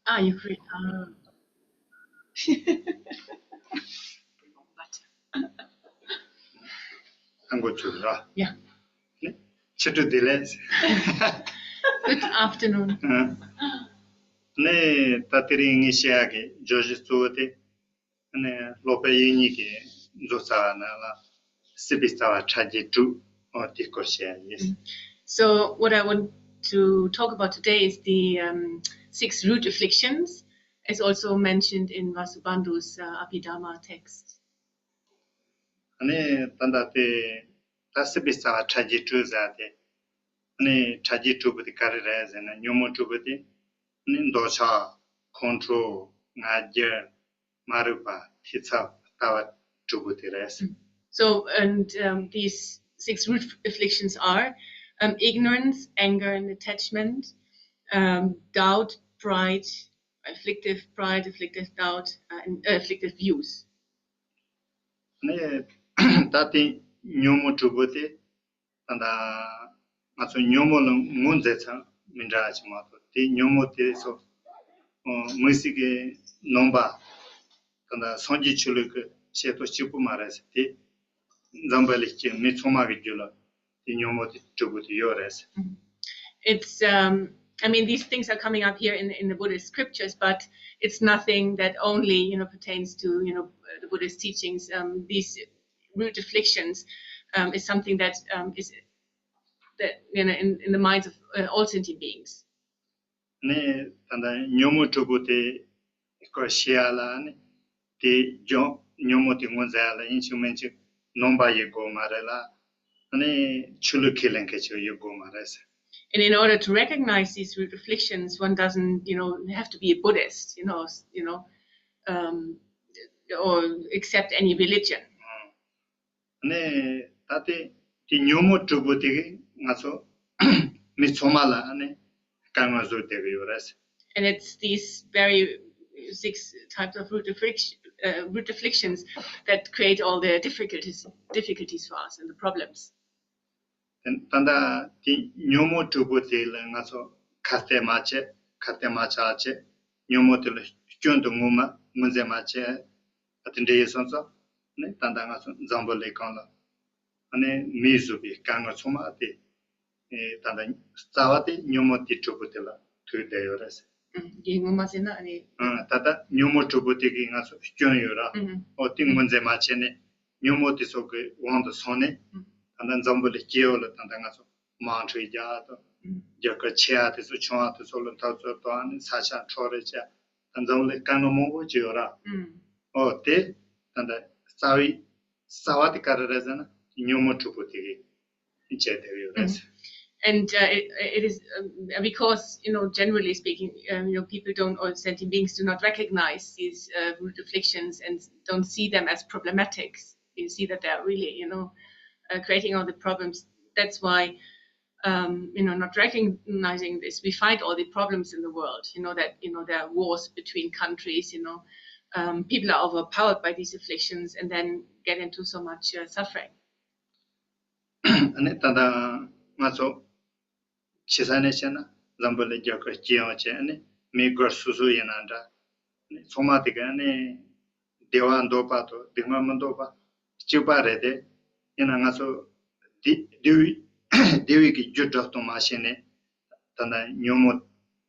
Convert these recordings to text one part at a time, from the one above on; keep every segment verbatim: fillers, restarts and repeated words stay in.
Ah, Ukraine. Ah. But ཨ་འགོ་ཚུགས་ར། Yeah. ནི་ཕྱི་དྲོ་བདེ་ལེགས། Good afternoon. ནི་ད་དེ་རིང་ངས་བཤད་ཡག་གི་བརྗོད་གཞི་གཙོ་བོ་དེ་ནི་སློབ་དཔོན་དབྱིག་གཉེན་གྱི་མཛོད་རྩ་བ་ནང་ལ་སྲིད་པའི་རྩ་བ་ཕྲ་རྒྱས་དྲུག་འོ་དེ་སྐོར་བཤད་ཡག་ཡིན། So what I want to talk about today is the um, six root afflictions, as also mentioned in Vasubandhu's uh, Abhidharma text. ནི་ད་ལྟ་དེ་ད་སྲིད་པའི་རྩ་བ་ཕྲ་རྒྱས་དྲུག་ཟེར་ཏེ། ནི་ཕྲ་རྒྱས་དྲུག་པོ་དེ་ག་རེ་རེད་ཟེར་ན་ཉོན་མོངས་དྲུག་པོ་དེ་ནི་འདོད་ཆགས། ཁོང་ཁྲོ། ང་རྒྱལ། མ་རིག་པ། འཐད་ཚབ། ལྟ་བ་དྲུག་པོ་དེ་རེད། So, and um, these six root afflictions are um, ignorance, anger, and attachment, um, doubt, pride, afflictive pride, afflictive doubt, uh, and uh, afflictive views. ནི་ད་དེ་ཉོན་མོངས་དྲུག་པོ་དེ་ད་ལྟ་ང་ཚོ་ཉོན་མོངས་ལ་ངོས་འཛིན་ཚུལ་མི་འདྲ་ཞིག་མ་གཏོགས་དེ་ཉོན་མོངས་དེ་ཚོ་མི་ཚེ་གི་ནང་པ་ད་ལྟ་སངས་རྒྱས་ཆོས་ལུགས་ཀྱི་བཤད་སྟངས་གཅིག་པུ་མ་རེད་ཟེར་ཏེ། འཛམ་བུ་གླིང་གི་མི་ཚང་མ་གི་རྒྱུད་ལ་དེ་ཉོན་མོངས་དེ་དྲུག་པོ་དེ་ཡོད་རེད། It's, um, I mean, these things are coming up here in, in the Buddhist scriptures, but it's nothing that only, you know, pertains to, you know, the Buddhist teachings. Um, these root afflictions um, is something that um, is that, you know, in, in the minds of uh, all sentient beings. ནི་ད་ལྟ་ཉོན་མོངས་དྲུག་པོ་དེ་སྐོར་བཤད་ཡག་ལ་ནི་དེ་ལྗོངས་ཉོན་མོངས་དེ་ངོས་འཛིན་ཡག་ལ་ཡིན་གཅིག་མིན་གཅིག་ནང་པ་ཡིན་དགོས་མ་རེད་ལ། ནི་ཆོས་ལུགས་ཁས་ལེན་མཁན་ཞིག་ཡིན་དགོས་མ་རེད་ཟེར། And in order to recognize these root afflictions, one doesn't, you know, have to be a Buddhist, you know, s- you know, um, or accept any religion. ནི་ད་དེ་དེ་ཉོན་མོངས་དྲུག་པོ་དེ་གིས་ང་ཚོ་མི་ཚང་མ་ལ་ནི་དཀའ་ངལ་བཟོ་བསྡད་ཀྱི་ཡོད་རེད། And it's these very six types of root, affliction, uh, root afflictions that create all the difficulties, difficulties for us and the problems. ད་ལྟ་དེ་ཉོན་མོངས་དྲུག་པོ་དེ་ལ་ང་ཚོ་ཁ་གཏད་མ་བྱེད། ཁ་གཏད་མ་བྱ་བྱེད། ཉོན་མོངས་དེ་ལ་སྐྱོན་དུ་ངོས་མ་ངོས་འཛིན་མ་བྱེད། དེ་འདྲ་ཡིན་སོང་ཙང་ནི་ད་ལྟ་ང་ཚོ་འཛམ་བུ་གླིང་སྒང་ལ་ནི་མིས་བཟོས་པའི་དཀའ་ངལ་ཚང་མ་དེ་ད་ལྟ་རྩ་བ་དེ་ཉོན་མོངས་དེ་དྲུག་པོ་དེ་ལ་ཐུག་བསྡད་ཡོད་རེད། ཨང་། དེ་ངོ་མ་ཟེར་ན་ཨ་ནི། ཨང་། ད་ལྟ་ཉོན་མོངས་དྲུག་པོ་དེ་གིས་ང་ཚོ་སྐྱོན་ཡོད་ར། ཨང་། ཨོ་དེ་ངོས་འཛིན་མ་བྱས་ནས་ཉོན་མོངས་དེ་ཚོ་གི་དབང་དུ་སོང་ནས་ཨང་། ད་ལྟ་འཛམ་བུ་གླིང་སྤྱི་ཡོངས་ལ་ད་ལྟ་ང་ཚོ་དམག་འཁྲུག་རྒྱག་དང་། ཨང་། རྒྱལ་ཁབ་ཆེ་བ་དེ་ཚོ་ཆུང་བ་དེ་ཚོ་ལ་འཐབ་རྩོད་དང་ཨ་ནི་ས་ཆ་འཕྲོག་རེས་བྱས། ད་འཛམ་བུ་གླིང་དཀའ་ངལ་མང་པོ་ཅིག་ཡོད་ར། ཨང་། ཨོ་དེ་ད་ལྟ་རྩ་བའི་རྩ་བ་དེ་ག་རེ་རེད་ཟེར་ན་ཉོན་མོངས་དྲུག་པོ་དེ་གིས་བྱས་བསྡད་ཡོད་རེད། And uh, it, it is um, because, you know, generally speaking, um, you know, people don't, or sentient beings do not recognize these uh, root afflictions and don't see them as problematics. You see that they're really, you know, uh, creating all the problems. That's why, um, you know, not recognizing this, we find all the problems in the world. You know that, you know, there are wars between countries. You know, um, people are overpowered by these afflictions and then get into so much uh, suffering. ཨ་ནི་ད་ལྟ་ང་ཚོ་ཆེ་ས་ནས་བཤད་ན་འཛམ་བུ་གླིང་རྒྱལ་ཁབ་སྤྱི་ཡོངས་བྱས་ཨ་ནི་མི་སྒེར་སོ་སོ་ཡིན་ན་འདྲ། ཨ་ནི་ཚང་མ་དེ་ག་ཨ་ནི་བདེ་བ་འདོད་པ་དང་སྡུག་བསྔལ་མི་འདོད་པ་གཅིག་པ་རེད་དེ། ཡིན་ན་ང་ཚོ་བདེ་བདེ་བའི་བདེ་བའི་གི་རྒྱུ་སྒྲུབ་སྟངས་མ་ཤེས་ནས་ད་ལྟ་ཉོན་མོངས་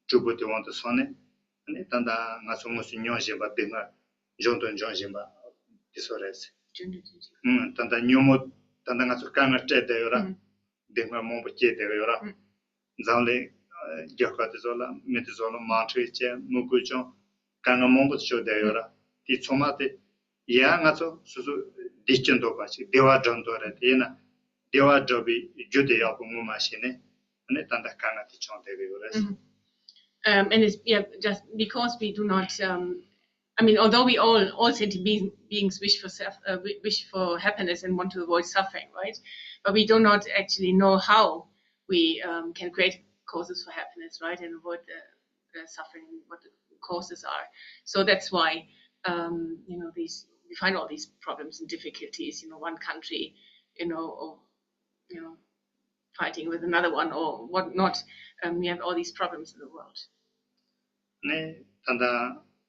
དྲུག་པོ་དེ་དབང་དུ་སོང་ནས་ཨ་ནི་ད་ལྟ་ང་ཚོ་དངོས་སུ་མྱོང་བཞིན་པ་སྡུག་བསྔལ་འབྱུང་དང་འབྱུང་བཞིན་པ་དེ་ཚོ་རེད། ཨང་། ད་ལྟ་ཉོན་མོངས་ད་ལྟ་ང་ཚོ་དཀའ་ངལ་སྤྲད་བསྡད་ཡོད་ར། སྡུག་བསྔལ་མང་པོ་སྐྱེས་བསྡད་ཡོད་ར། འཛམ་གླིང་རྒྱལ་ཁབ་དེ་ཚོ་ལ་མི་དེ་ཚོ་ལ་དམག་འཁྲུག་བྱས་མུ་གུ་བྱུང་དཀའ་ངལ་མང་པོ་བྱུང་བསྡད་ཡོད་ར། དེ་ཚང་མ་དེ་ཡང་ང་ཚོ་སོ་སོ་བདེ་སྐྱིད་འདོད་པ་ཞིག་བདེ་བ་སྒྲུབ་འདོད་རེད། དེ་ཡིན་ན་བདེ་བ་སྒྲུབ་པའི་རྒྱུ་དེ་ཡག་པོ་ངོས་མ་ཤེས་ནས་ཨ་ནི་ད་ལྟ་དཀའ་ངལ་དེ་བྱུང་བསྡད་ཀྱི་ཡོད་རེད། Um, and it's yeah, just because we do not um, I mean, although we all, all sentient being, beings wish for self, uh, wi- wish for happiness and want to avoid suffering, right? But we do not actually know how we um, can create causes for happiness, right, and avoid the, the suffering, what the causes are. So that's why, um, you know, these we find all these problems and difficulties. You know, one country, you know, or you know, fighting with another one or whatnot. Um, we have all these problems in the world. ནས་ ད་ལྟ་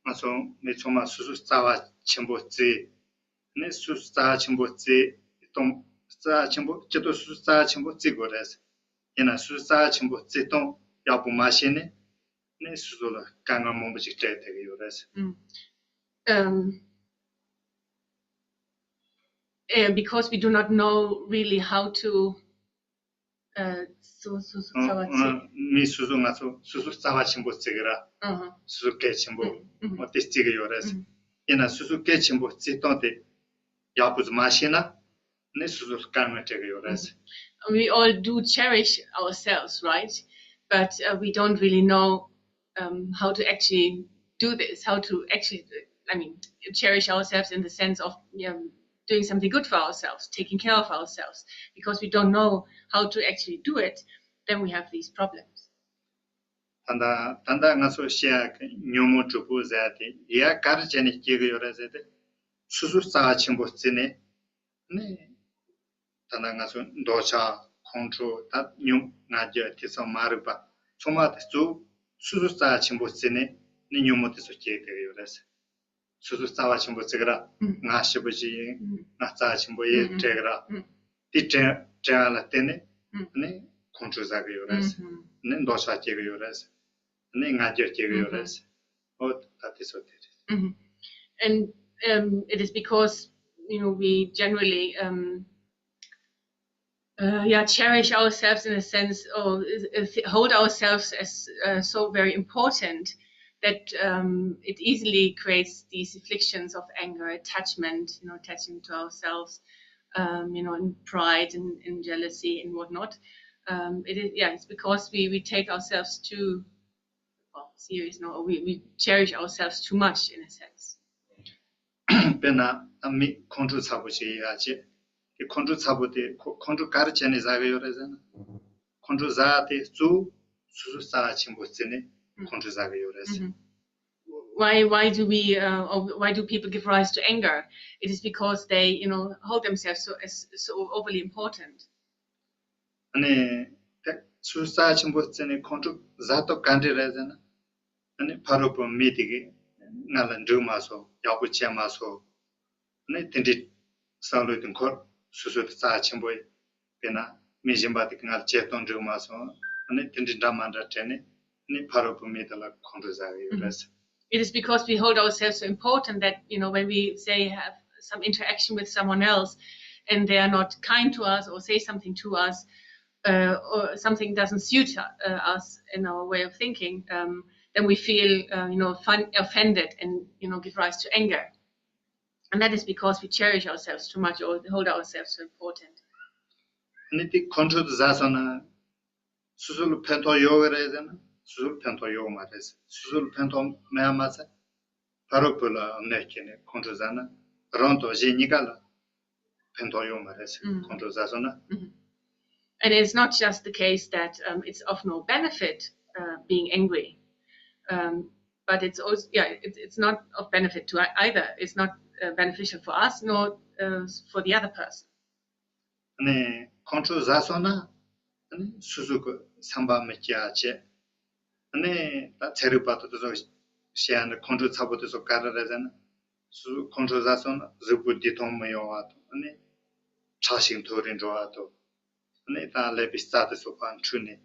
ང་ཚོ་མི་ཚང་མ་སོ་སོ་རྩ་བ་ཆེན་པོ་བརྩི། ནས་སོ་སོ་རྩ་བ་ཆེན་པོ་བརྩི་གཏོང་། རྩ་བ་ཆེན་པོ་སྤྱི་ཚོགས་སོ་སོ་རྩ་བ་ཆེན་པོ་བརྩི་དགོས་རེད། ཡིན་ན་སོ་སོ་རྩ་བ་ཆེན་པོ་བརྩི་གཏོང་ཡག་པོ་མ་བྱས་ནས་ནས་སོ་སོ་ལ་དཀའ་ངལ་མང་པོ་ཞིག་འཕྲད་བསྡད་ཀྱི་ཡོད་རེད། Mm. Um, uh, because we do not know really how to, uh, so, so, so, so, so, མི་སོ་སོ་ང་ཚོ་སོ་སོ་རྩ་བ་ཆེན་པོ་བརྩི་གི་ར། Uh-huh. སོ་སོ་གལ་ཆེན་པོ་Mm, mm. འོ་དེ་བརྩི་གི་ཡོད་རེད། Mm. ཡིན་ན་སོ་སོ་གལ་ཆེན་པོ་བརྩི་སྟངས་དེ་ཡག་པོ་མ་ཤེས་ན་ནི་སོ་སོ་དཀའ་ངལ་འཕྲད་གི་ཡོད་རེད། Mm. We all do cherish ourselves, right? But uh, we don't really know um, how to actually do this, how to actually, I mean, cherish ourselves in the sense of um, doing something good for ourselves, taking care of ourselves, because we don't know how to actually do it, then we have these problems. ད་ལྟ་ད་ལྟ་ང་ཚོ་བཤད་ཡག་གི་ཉོན་མོངས་དྲུག་པོ་ཟེར་ཡག་དེ་ཡ་ག་རེ་བྱས་ནས་སྐྱེ་གི་ཡོད་རེད་ཟེར་ཏེ། སོ་སོ་རྩ་བ་ཆེན་པོ་བརྩིས་ནས་ནི། ད་ལྟ་ང་ཚོ་འདོད་ཆགས། ཁོང་ཁྲོ། ད་ཉོན་ང་རྒྱལ་དེ་ཚོ་མ་རིག་པ་ཚང་མ་དེ་ཚོ་སོ་སོ་རྩ་བ་ཆེན་པོ་བརྩིས་ནས་ནི་ཉོན་མོངས་དེ་ཚོ་སྐྱེ་བསྡད་ཀྱི་ཡོད་རེད། སོ་སོ་རྩ་བ་ཆེན་པོ་བརྩི་གི་ར། ཨུམ། ང་ཞེ་པོ་ཅིག་ཡིན། ཨུམ། ང་རྩ་བ་ཆེན་པོ་ཡིན། ཨུམ། དྲན་གི་ར། ཨུམ། དེ་དྲན་དྲན་ཡག་ལ་བརྟེན་ནས་ཨུམ། ནི་ཁོང་ཁྲོ་ཟ་གི་ཡོད་རེད། ཨུམ། ནི་འདོད་ཆགས་སྐྱེ་གི་ཡོད་རེད། ནི་ང་རྒྱལ་སྐྱེ་གི་ཡོད་རེད། ཨོ་ད་དེ་ཚོ་དེ་རེད། Mm-hmm. And um, it is because, you know, we generally um, uh, yeah, cherish ourselves in a sense, or uh, th- hold ourselves as uh, so very important that um, it easily creates these afflictions of anger, attachment, you know, attaching to ourselves, um, you know, in pride and, and jealousy and whatnot. Um, it is, yeah, it's because we, we take ourselves too well, serious, no, we, we cherish ourselves too much in a sense. དཔེར་ན་ཨ་མི་ཁོང་ཁྲོ་ཚ་པོ་ཞིག་ཡོད་ཅེས། དེ་ཁོང་ཁྲོ་ཚ་པོ་དེ་ཁོ་ཁོང་ཁྲོ་ག་རེ་བྱས་ནས་ཟ་གི་ཡོད་རེད་ཟེར་ན། ཁོང་ཁྲོ་ཟ་དེ་གཙོ་བོ་སོ་སོ་རྩ་བ་ཆེན་པོ་བརྩིས་ནས་ཁོང་ཁྲོ་ཟ་གི་ཡོད་རེད་ཟེར། Mm-hmm. Why, why do we, uh, or why do people give rise to anger? It is because they, you know, hold themselves so, as so overly important. ཨ་ནི། དེ་སོ་སོ་རྩ་ཆེན་པོ་བརྩིས་ནས་ཁོང་ཁྲོ་ཟ་སྟངས་ག་འདྲ་རེད་ཟེར་ན། ཨ་ནི་ཕ་རོལ་པོ་མི་དེ་གིས་ང་ལ་འགྲིག་མ་སོང་། ཡག་པོ་བྱས་མ་སོང་། ཨ་ནི་དེ་འདྲའི་བསམ་བློ་དེ་འཁོར། སོ་སོ་དེ་རྩ་ཆེན་པོ་ཡིན། དཔེར་ན་མི་གཞན་པ་དེ་གིས་ང་ལ་བྱེད་སྟངས་འགྲིག་མ་སོང་། ཨ་ནི་དེ་འདྲའི་འདྲ་མ་འདྲ་དྲན་ནས་ཨ་ནི་ཕ་རོལ་པོ་མི་དེ་ལ་ཁོང་ཁྲོ་ཟ་གི་ཡོད་རེད། It is because we hold ourselves so important that, you know, when we say have some interaction with someone else and they are not kind to us or say something to us, uh, or something doesn't suit uh, us in our way of thinking, um, then we feel, uh, you know, fun, offended and, you know, give rise to anger. And that is because we cherish ourselves too much or hold ourselves so important. ཨ་ནི་དེ་ཁོང་ཁྲོ་ཟ་སོང་ན། སོ་སོ་ལ་ཕན་ཐོགས་ཡོད་གི་རེད་ཟེར་ན་སོ་སོ་ལ་ཕན་ཐོགས་ཡོད་མ་རེད། སོ་སོ་ལ་ཕན་ཐོགས་མེད་པ་མ་ཚད་ཕ་རོལ་པོ་ལ་གནོད་སྐྱེལ་ནས་ཁོང་ཁྲོ་ཟ་ན་རང་དང་གཞན་གཉིས་ཀ་ལ་ཕན་ཐོགས་ཡོད་མ་རེད། ཁོང་ཁྲོ་ཟ་སོང་ན། And it's not just the case that um, it's of no benefit uh, being angry, um, but it's also, yeah, it's, it's not of benefit to ei- either. It's not uh, beneficial for us nor uh, for the other person. ཨ་ནི་ཁོང་ཁྲོ་ཟ་སོང་ན་ཨ་ནི་སོ་སོ་གི་བསམ་པ་མི་སྐྱིད་པ་བྱེད། ཨ་ནི་ད་ཚན་རིག་པ་དང་དེ་ཚོ་བཤད་ཡ་ནི་ཁོང་ཁྲོ་ཚ་པོ་དེ་ཚོ་ག་རེ་རེད་ཟེར་ན། སོ་སོ་ཁོང་ཁྲོ་ཟ་སོང་ན་གཟུགས་པོ་བདེ་ཐང་མི་ཡོང་བ་དང་། ཨ་ནི་ཁྲག་ཤུགས་མཐོ་རུ་འགྲོ་བ་དང་། ཨ་ནི་ད་ཀླད་པའི་རྩ་དེ་ཚོ་ཕར་འཁྲུད་ནས་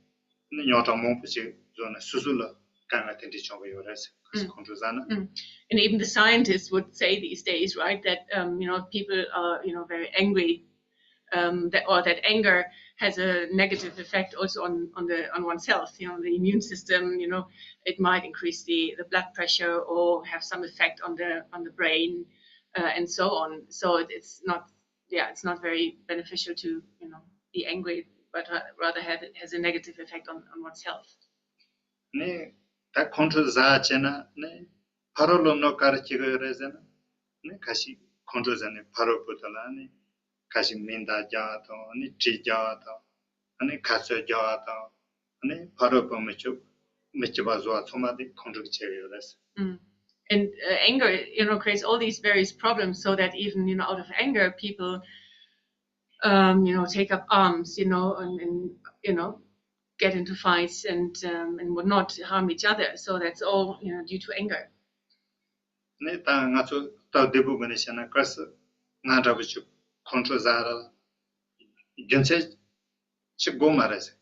ཨ་ནི་རྙོག་དྲ་མང་པོ་ཞིག་བཟོ་ནས་སོ་སོ་ལ་དཀའ་ངལ་དེ་འདྲ་བྱུང་གི་ཡོད་རེད་ཟེར། ཁོང་ཁྲོ་ཟ་ན། Mm. And even the scientists would say these days, right, that um, you know, if people are, you know, very angry, um, that, or that anger has a negative effect also on, on the on oneself, you know, the immune system, you know, it might increase the, the blood pressure or have some effect on the on the brain uh, and so on. So it, it's not, yeah, it's not very beneficial to, you know, be angry, but uh, rather have, it has a negative effect on, on one's health. ནི་ད་ཁོང་ཁྲོ་ཟ་བྱས་ན་ནི་ཕ་རོལ་ལ་གནོད་ག་རེ་སྐྱེལ་གི་ཡོད་རེད་ཟེར་ན། ནི་ཁ་ཤས་ཁོང་ཁྲོ་ཟ་ནས་ཕ་རོལ་པོ་དེ་ལ་ནི་ཁ་ཤས་མེ་མདའ་རྒྱག་པ་དང་། ནི་གྲི་རྒྱག་པ་དང་། ནི་ཁ་རྩོད་རྒྱག་པ་དང་། ནི་ཕ་རོལ་པོ་མི་སྐྱིད་མི་སྐྱིད་པ་བཟོ་བ་ཚང་མ་དེ་ཁོང་ཁྲོ་གིས་བྱེད་ཀྱི་ཡོད་རེད། Mm. And uh, anger, you know, creates all these various problems, so that even, you know, out of anger, people, um, you know, take up arms, you know, and, and you know, get into fights and um, and would not harm each other. So that's all, you know, due to anger. ནི་ད་ང་ཚོ་སྟབས་བདེ་པོ་གི་ནས་བཤད་ན་ཀར་སི་ང་འདྲ་བོ་ཅིག་ཁོང་ཁྲོ་ཟ་ར་རྒྱུ་མཚན་ཅི་དགོས་མ་རེད་ཟེར།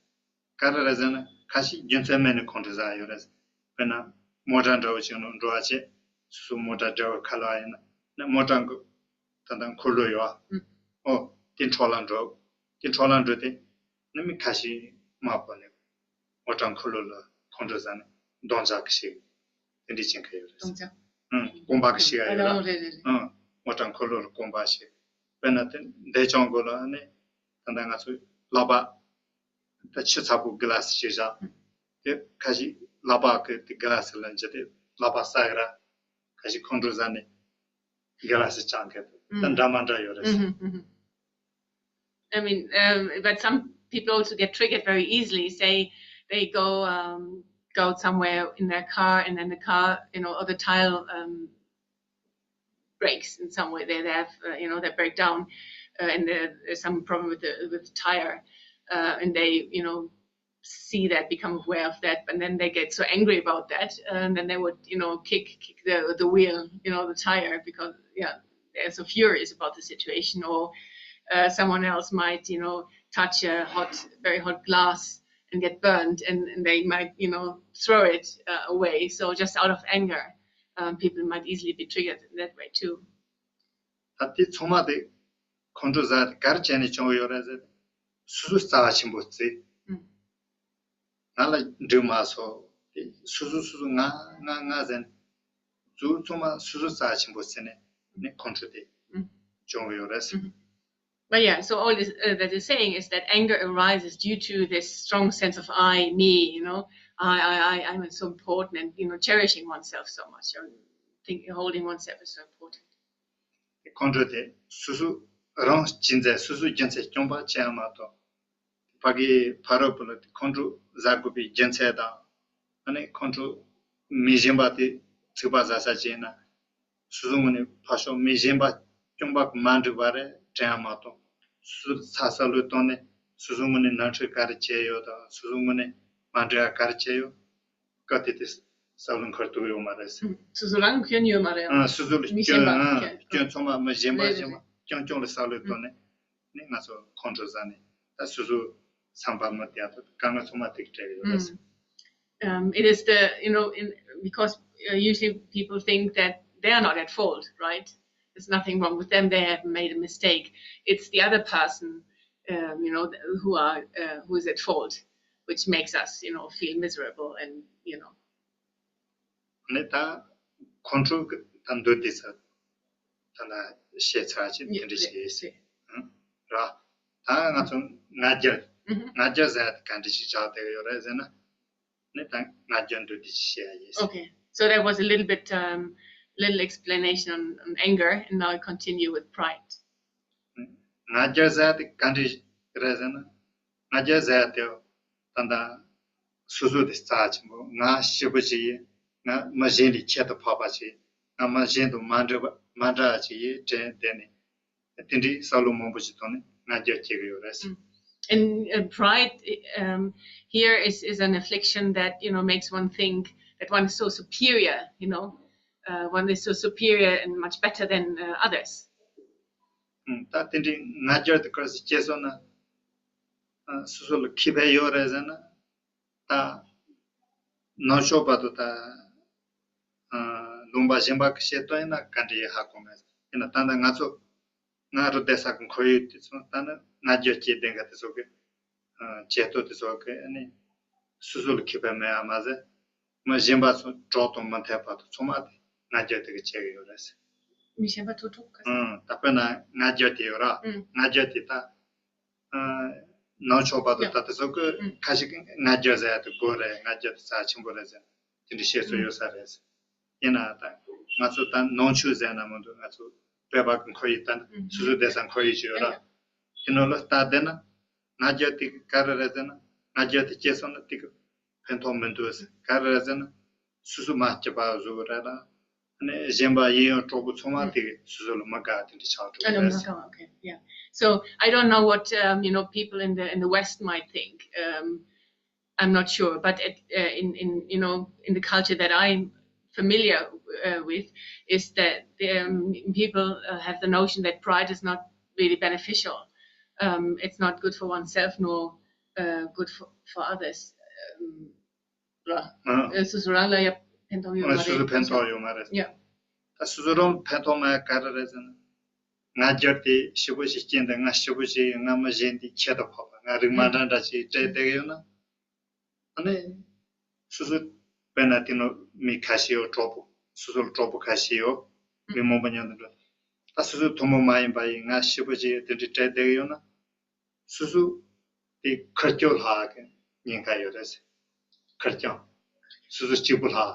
ག་རེ་རེད་ཟེར་ན་ཁ་ཤས་རྒྱུ་མཚན་མེད་ནས་ཁོང་ཁྲོ་ཟ་ཡོད་རེད། དཔེར་ན་མོ་ཊ་འདྲ་བོ་ཅིག་ནང་འགྲོ་བ་བྱས། སོ་སོ་མོ་ཊ་འདྲ་བོ་ཁ་ལ་ཡིན་ན་ནི་མོ་ཊ་གི་ད་ལྟ་འཁོར་ལོ་ཡོད་ཨ། ཨོ་དེ་འཕྲོ་ལ་འགྲོ། དེ་འཕྲོ་ལ་འགྲོ་དེ་ནི་མི་ཁ་ཤས་མ་གོ་ནས་མོ་ཊ་འཁོར་ལོ་ལ་ཁོང་ཁྲོ་ཟ་ནས་རྡོག་འཇག་གི་ཞིག་དེ་འདྲས་ཅན་ཁ་ཡོད་རེད། རྡོག་འཇག་ཨང་རྐང་པ་གི་ཞིག་ཨ་ཡོད་ར། རེད་རེད་རེད། ཨང་མོ་ཊ་འཁོར་ལོ་ལ་རྐང་པ་ཞིག་དཔེར་ན་དེ་འདས་ཅང་གོ་ལ་ནི་ད་ལྟ་ང་ཚོའི་ལག་པ་ད་ཆུ་ཚ་པོ་གི་ལ་སི་ཞིག་བཞག་དེ་ཁ་ཤས་ལག་པ་གི་དེ་གི་ལ་སི་ལ་འཇི་དེ་ལག་པ་ས་གི་ར་ཁ་ཤས་ཁོང་ཁྲོ་ཟ་ནས་གི་ལ་སི་ཅང་གི་ད་འདྲ་མ་འདྲ་ཡོད་རེད། I mean, um, but some people also get triggered very easily. Say they go um, go somewhere in their car, and then the car, you know, or the tile um, breaks in some way. They, they have, uh, you know, they break down, uh, and there- there's some problem with the with the tire, uh, and they, you know, see that, become aware of that, but then they get so angry about that, uh, and then they would, you know, kick kick the the wheel, you know, the tire, because yeah, they're so furious about the situation, or uh, someone else might, you know, touch a hot, very hot glass and get burned, and, and they might, you know, throw it uh, away. So just out of anger, um, people might easily be triggered in that way too. ད་དེ་ཚང་མ་དེ་ཁོང་ཁྲོ་ཟ་དེ་ག་རེ་བྱས་ནས་བྱུང་ཡོད་རེད་ཟེར། སོ་སོ་རྩ་བ་ཆེན་པོ་བརྩི། ང་ལ་འགྲིག་མ་སོང་དེ་སོ་སོ་སོ་སོ་ང་ང་ང་ཟེར་ནས་གཙོ་བོ་ཚང་མ་སོ་སོ་རྩ་བ་ཆེན་པོ་བརྩི་ནས་ནི་ཁོང་ཁྲོ་དེ་བྱུང་ཡོད་རེད་ཟེར། But yeah, so all this uh, that is saying is that anger arises due to this strong sense of I, me, you know, I, I, I, I'm so important, and you know, cherishing oneself so much, or think, holding oneself is so important. ཁོང་ཁྲོ་དེ་སོ་སོ་རང་གཅེས་འཛིན་སོ་སོའི་རྒྱུ་མཚན་སྐྱོང་པ་བྱས་མ་གཏོགས་ཕ་གིའི་ཕ་རོལ་པོ་ལ་ཁོང་ཁྲོ་ཟ་དགོས་པའི་རྒྱུ་མཚན་དང་ཨ་ནི་ཁོང་ཁྲོ་མི་གཞན་པ་དེ་ཚིག་པ་ཟ་ས་བྱས་ན། སོ་སོའི་ངོས་ནས་ཕར་ཕྱོགས་མི་གཞན་པ་སྐྱོང་པ་མ་འགྲིག་པ་རེད་དྲན་ཡ་མ་གཏོགས་སོ་སོ་ཚ་བསམ་བློ་བཏང་ནས་སོ་སོའི་ངོས་ནས་ནོར་འཁྲུལ་ག་རེ་བྱས་ཡོད་དང་སོ་སོའི་ངོས་ནས་མ་འགྲིག་ཡ་ག་རེ་བྱས་ཡོད་སྐབས་དེ་དེ་བསམ་བློ་འཁོར་ཐུབ་ཡོད་མ་རེད་ཟེར། སོ་སོ་རང་སྐྱོན་ཡོད་མ་རེད་ཨང་། སོ་སོ་ལ་མི་གཞན་པ་སྐྱོན་ཨང་སྐྱོན་ཚང་མ་མི་གཞན་པ་རེད་གཞན་རེད་པ་སྐྱོན་སྐྱོན་ལ་བསམ་བློ་བཏང་ནས་ནི་ང་ཚོ་ཁོང་ཁྲོ་ཟ་ནས་ད་སོ་སོ་བསམ་པ་མི་བདེ་ཡ་དང་དཀའ་ངལ་ཚང་མ་ཐུག་བྲལ་ཡོད་རེད་ཟེར། Um, it is the, you know, in, because uh, usually people think that they are not at fault, right? There's nothing wrong with them. They have made a mistake. It's the other person, um, you know, who are uh, who is at fault, which makes us, you know, feel miserable and, you know. ནི་ད་ཁོང་ཁྲོ་གི་ད་འདོད་དེ་ཚ་ད་ན་བཤད་ཚར་ཅིག་དེ་འདྲ་བྱས་ཟེར་ར། ད་ང་ཚོ་ང་རྒྱལ་ང་རྒྱལ་ཟེར་ཡ་དེ་ག་འདྲ་ཞིག་ཆགས་བསྡད་ཡོད་རེད་ཟེར་ན། ནི་ད་ང་རྒྱལ་འདོད་དེ་ཞིག་བཤད་ཡ་ཡིན། Okay, so that was a little bit, um, little explanation on, on anger, and now I continue with pride. ང་རྒྱལ་ཟེར་ཡ་དེ་ག་འདྲ་རེད་ཟེར་ན། ང་རྒྱལ་ཟེར་ཡ་དེ་ད་ལྟ་སོ་སོ་དེ་རྩ་ཆེན་པོ་ང་ཞེ་པོ་ཅིག་ཡིན། ང་མི་གཞན་ལས་ཁྱད་དུ་འཕགས་པ་ཅིག་ང་མི་གཞན་དང་མ་འདྲ་བ་མ་འདྲ་བ་ཅིག་ཡིན་དྲན་བསྡད་ནས། དེ་འདྲའི་བསམ་བློ་མང་པོ་ཞིག་བཏང་ནས་ང་རྒྱལ་སྐྱེ་གི་ཡོད་རེད། And uh, pride um, here is, is an affliction that, you know, makes one think that one is so superior, you know, uh, one is so superior and much better than uh, others. ད་དེ་འདྲའི་ང་རྒྱལ་དེ་ག་རེ་སྐྱེས་སོང་ན་སོ་སོ་ལ་ཁེ་ཕན་ཡོད་རེད་ཟེར་ན། ད་ནང་ཆོས་བར་དུ་ད་ལུང་པ་གཞན་པ་གི་བཤད་དོན་ཡིན་ན་ག་འདྲ་ཡིན་ཧ་གོ་མེད། ཡིན་ན་ད་ལྟ་ང་ཚོ་ང་རུ་བསྡད་ས་གི་ཁོར་ཡུག་དེ་ཚོ་ད་ནི་ང་རྒྱལ་སྐྱེས་ལྡན་ག་དེ་ཚོ་གི་བྱེད་སྟོབས་དེ་ཚོ་གི་ནི་སོ་སོ་ལ་ཁེ་ཕན་མེད་ཡ་མ་ཟད་མི་གཞན་པ་ཚོ་གྲོགས་དང་མི་འཐད་བར་དུ་ཚང་མ་དེ་ང་རྒྱལ་དེ་གི་བྱེད་གི་ཡོད་རེད། མི་གཞན་པ་ཚོ་གྲོགས་ག་ད་དཔེར་ན་ང་རྒྱལ་དེ་ཡོད་ར། ང་རྒྱལ་དེ་ད། ནང་ཆོས་བར་དུ་ད་དེ་ཚོ་གི་ཁ་ཤས་ཀྱིས་ང་རྒྱལ་ཟེར་ཡ་དེ་དགོས་རེད། ང་རྒྱལ་དེ་རྩ་ཆེན་པོ་རེད་ཟེར་དེ་འདྲའི་བཤད་སྲོལ་ཡོད་ས་རེད། ཡིན་ན་ད་ང་ཚོ་ད་ནང་ཆོས་ཟེར་ན་མི་འདུག་ང་ཚོ་བོད་པ་གི་ཁོར་ཡུག་ད་སོ་སོ་བསྡད་ས་ཁོར་ཡུག་ཅིག་ཡོད་ར། དེ་ནང་ལ་ལྟ་བསྡད་ན་ང་རྒྱལ་དེ་ག་རེ་རེད་ཟེར་ན་ང་རྒྱལ་དེ་སྐྱེས་སོང་ན་དེ་གི་ཕན་ཐོགས་མི་འདུག་ཟེར། ག་རེ་རེད་ཟེར་ན། སོ་སོ་མ་སྐྱིད་པ་བཟོ་གི་རེད་ལ། ཨ་ནི་གཞན་པ་ཡིན་ཡང་གྲོགས་པོ་ཚང་མ་དེ་སོ་སོ་ལ་མི་དགའ་དེ་འདྲ་ཆགས་འགྲོ་གི་རེད། Okay, yeah. So I don't know what um, you know people in the in the West might think. Um, I'm not sure, but it, uh, in in you know in the culture that I'm familiar uh, with is that the, um, people uh, have the notion that pride is not really beneficial. Um, it's not good for oneself nor uh, good for, for others. Um, ར། ཨ། སོ་སོ་རང་ལ་ཡང་ཕན་ཐོགས་ཡོད་མ་རེད། སོ་སོ་ཕན་ཐོགས་ཡོད་མ་རེད། ཡ། ད་སོ་སོ་རང་ཕན་ཐོགས་མ་ག་རེ་རེད་ཟེར་ན། ང་རྒྱལ་དེ་ཞེ་པོ་ཞིག་སྐྱེས་འདི་ང་ཞེ་པོ་ཞིག་ང་མི་གཞན་དེ་ཁྱད་དུ་འཕགས་པ་ང་རིགས་མ་འདྲ་འདྲ་ཞིག་སྤྲད་བསྡད་ཀྱི་ཡོད་ན། ཨ་ནི། སོ་སོ། དཔེར་ན་དེ་ནོ་མི་ཁ་ཤས་ཡོད་གྲོགས་པོ། སོ་སོ་ལ་གྲོགས་པོ་ཁ་ཤས་ཡོད། མི་མང་པོ་མཉམ་དུ་འགྲོ། ད་སོ་སོའི་ཐུན་མོང་མ་ཡིན་པ་ཡིན་ང་ཞེ་པོ་ཅིག་དེ་འདྲའི་སྤྲད་བསྡད་ཀྱི་ཡོད་ན། སོ་སོ། དེ་ཁེར་སྐྱོད་ལྷག་གི་ཉེན་ཁ་ཡོད་རེད། ཁེར་རྐྱང་། སོ་སོ་གཅིག་པུ་ལྷག་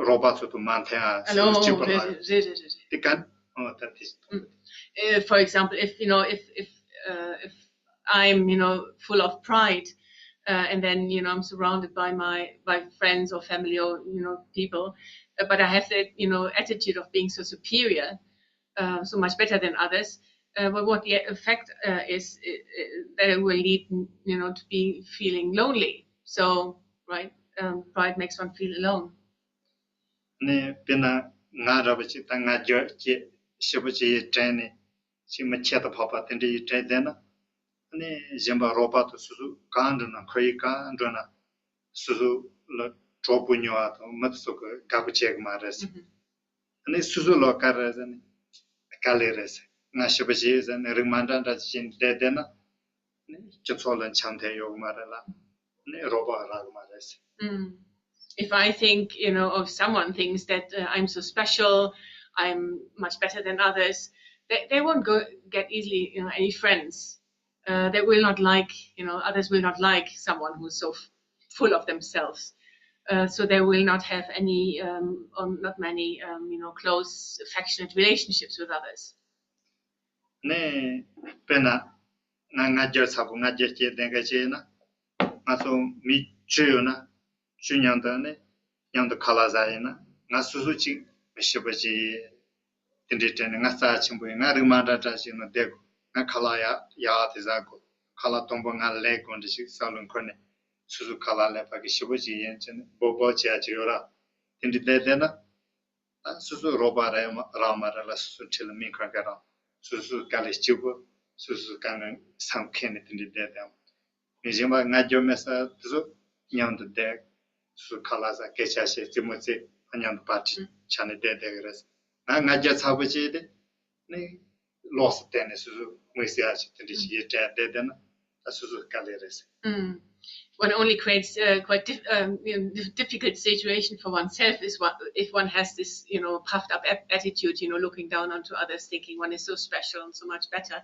རོགས་པ་ཚོ་དང་མ་མཐུན་ཨ་སོ་སོ་གཅིག་པུ་ལྷག་རེད་རེད་རེད་རེད། དེ་ག་ཨོ་ད་དེ། Uh, for example, if you know, if if uh, if I'm you know full of pride, uh, and then you know I'm surrounded by my by friends or family or you know people, uh, but I have that you know attitude of being so superior, uh, so much better than others. Uh, but what the effect uh, is uh, uh, that it will lead you know to be feeling lonely. So right, um, pride makes one feel alone. ནས་དཔེར་ན་ང་ར་བ་ཅིག་དང་ང་རྒྱལ་སྐྱེ་ཞེ་པོ་ཅིག་ཡི་དྲན་ནས་ཅིག་མི་ཁྱད་དུ་འཕགས་པ་དེ་འདྲ་ཡི་དྲན་བསྡད་ན། ནས་གཞན་པ་རོགས་པ་དང་སོ་སོ་གང་འགྲོ་ན་ཁོ་ཡི་གང་འགྲོ་ན་སོ་སོ་ལ་གྲོགས་པོ་ཉོ་བ་དང་མི་དེ་ཚོ་གི་དགའ་པོ་བྱེད་གི་མ་རེད་ཟེར། ནས་སོ་སོ་ལ་ག་རེ་ཟེར་ནས་དཀའ་ལས་རེད་ཟེར། ང་ཞེ་པོ་ཅིག་ཟེར་ནས་རིགས་མ་འདྲ་འདྲ་ཅིག་བྱས་ནས་བསྡད་བསྡད་ན། ནི་སྤྱི་ཚོགས་ལ་འཆམ་མཐུན་ཡོད་མ་རེད་ལ། ནི་རོགས་པ་རག་མ་རེད། Mm. If I think, you know, of someone thinks that uh, I'm so special, I'm much better than others, they, they won't go get easily, you know, any friends. Uh, they will not like, you know, others will not like someone who's so f- full of themselves. Uh, so they will not have any, um, or not many, um, you know, close, affectionate relationships with others. ནས་དཔེར་ན་ང་ང་རྒྱལ་ཚ་པོ་ང་རྒྱལ་སྐྱེས་ལྡན་མཁན་ཅིག་ཡིན་ན། ང་ཚོ་མི་བཅུ་ཡོད་ན་བཅུ་མཉམ་དུ་ནི་མཉམ་དུ་ཁ་ལག་ཟ་ཡིན་ན་ང་སོ་སོ་གཅིག་མི་ཤི་བ་ཅིག་དེ་འདྲའི་དྲན་ནས་ང་རྩ་ཆེན་པོ་ཡིན་ང་རིགས་མ་འདྲ་འདྲ་ཞིག་ནང་བསྡད་དགོས་ང་ཁ་ལག་ཡག་ཡག་དེ་ཟ་དགོས་ཁ་ལག་དང་པོ་ང་ལས་དགོས་འདྲ་ཞིག་བསམ་བློ་འཁོར་ནས་སོ་སོ་ཁ་ལག་ལས་ཕ་གི་ཤི་བ་ཅིག་ཡིན་ཅེ་ནས་འབོ་འབོ་བྱེད་ཡ་ཅིག་ཡོད་ར་དེ་འདྲའི་བསྡད་བསྡད་ན། ཨ་སོ་སོའི་རོགས་པ་རག་མ་རག་མ་རག་ལ་སོ་སོའི་འཁྲིས་ལ་མི་གང་ག་རང་སོ་སོའི་དཀའ་ལས་གཅིག་པུ་སོ་སོའི་དཀའ་ངལ་བསམ་མཁན་ནི་དེ་འདྲའི་བསྡད་དང་། མི་གཞན་པ་ང་རྒྱལ་མེད་ས་དེ་ཚོ་མཉམ་དུ་བསྡད། སོ་སོའི་ཁ་ལག་ཟ་སྐད་ཆ་བཤད་རྩེད་མོ་རྩེ་ཨ་མཉམ་དུ་པར་ཊི་བྱས་ནས་བསྡད་བསྡད་གི་རེད། ང་ང་རྒྱལ་ཚ་པོ་བྱས་ཏེ་ནི། ལོགས་སུ་བསྡད་ནས་སོ་སོ་དམིགས་བསལ་ཞིག་དེ་འདྲ་ཞིག་ཡིད་དྲན་བསྡད་བསྡད་ན་ད་སོ་སོ་དཀའ་ལས་རེད་ཟེར། Mm. One only creates a quite dif- um, you know, dif- difficult situation for oneself is what if one has this, you know, puffed up ap- attitude, you know, looking down onto others, thinking one is so special and so much better.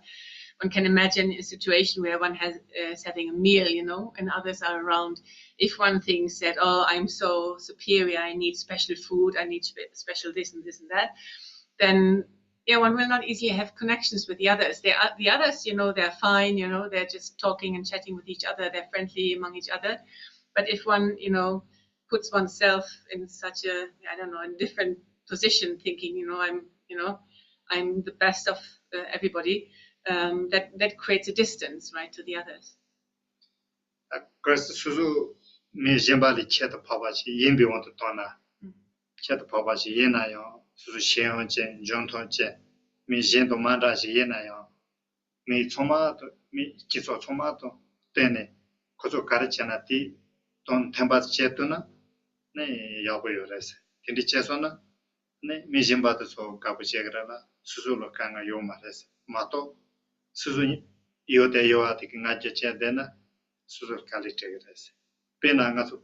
One can imagine a situation where one has uh, is having a meal, you know, and others are around. If one thinks that, oh, I'm so superior, I need special food, I need spe- special this and this and that, then yeah, one will not easily have connections with the others. They are the others, you know, they're fine, you know, they're just talking and chatting with each other, they're friendly among each other. But if one, you know, puts oneself in such a, I don't know, in different position, thinking, you know, I'm, you know, I'm the best of uh, everybody, um, that that creates a distance, right, to the others. ཨ་ཁོས་སོ་སོ་མི་གཞན་པ་ལས་ཁྱད་དུ་འཕགས་པ་ཞིག་ཡིན་པའི་དབང་དུ་བཏང་ན། ཁྱད་དུ་འཕགས་པ་ཞིག་ཡིན་ན་ཡང་སོ་སོ་ཤེས་ཡོན་ཅན་འཇོན་ཐང་ཅན་མི་གཞན་དང་མ་འདྲ་ཞིག་ཡིན་ན་ཡང་མི་ཚང་མ་དང་མི་སྤྱི་ཚོགས་ཚང་མ་དང་བསྟུན་ནས་ཁོ་ཚོ་ག་རེ་བྱས་ན་དེ་དང་མཐུན་པ་བྱེད་ཐུབ་ན་ནི་ཡག་པོ་ཡོད་རེད་ཟེར་དེ་འདྲ་བྱས་སོང་ན། ནི་མི་གཞན་པ་དེ་ཚོ་དགའ་པོ་བྱེད་ཀྱི་རེད་ལ་སོ་སོ་ལ་དཀའ་ངལ་ཡོད་མ་རེད་མ་གཏོགས། སོ་སོ་ཡོད་དེ་ཡོད་པ་དེ་གི་ང་རྒྱལ་བྱས་བསྡད་ན་སོ་སོར་དཀའ་ལས་སྤྲད་ཀྱི་རེད། དཔེར་ན་ང་ཚོ་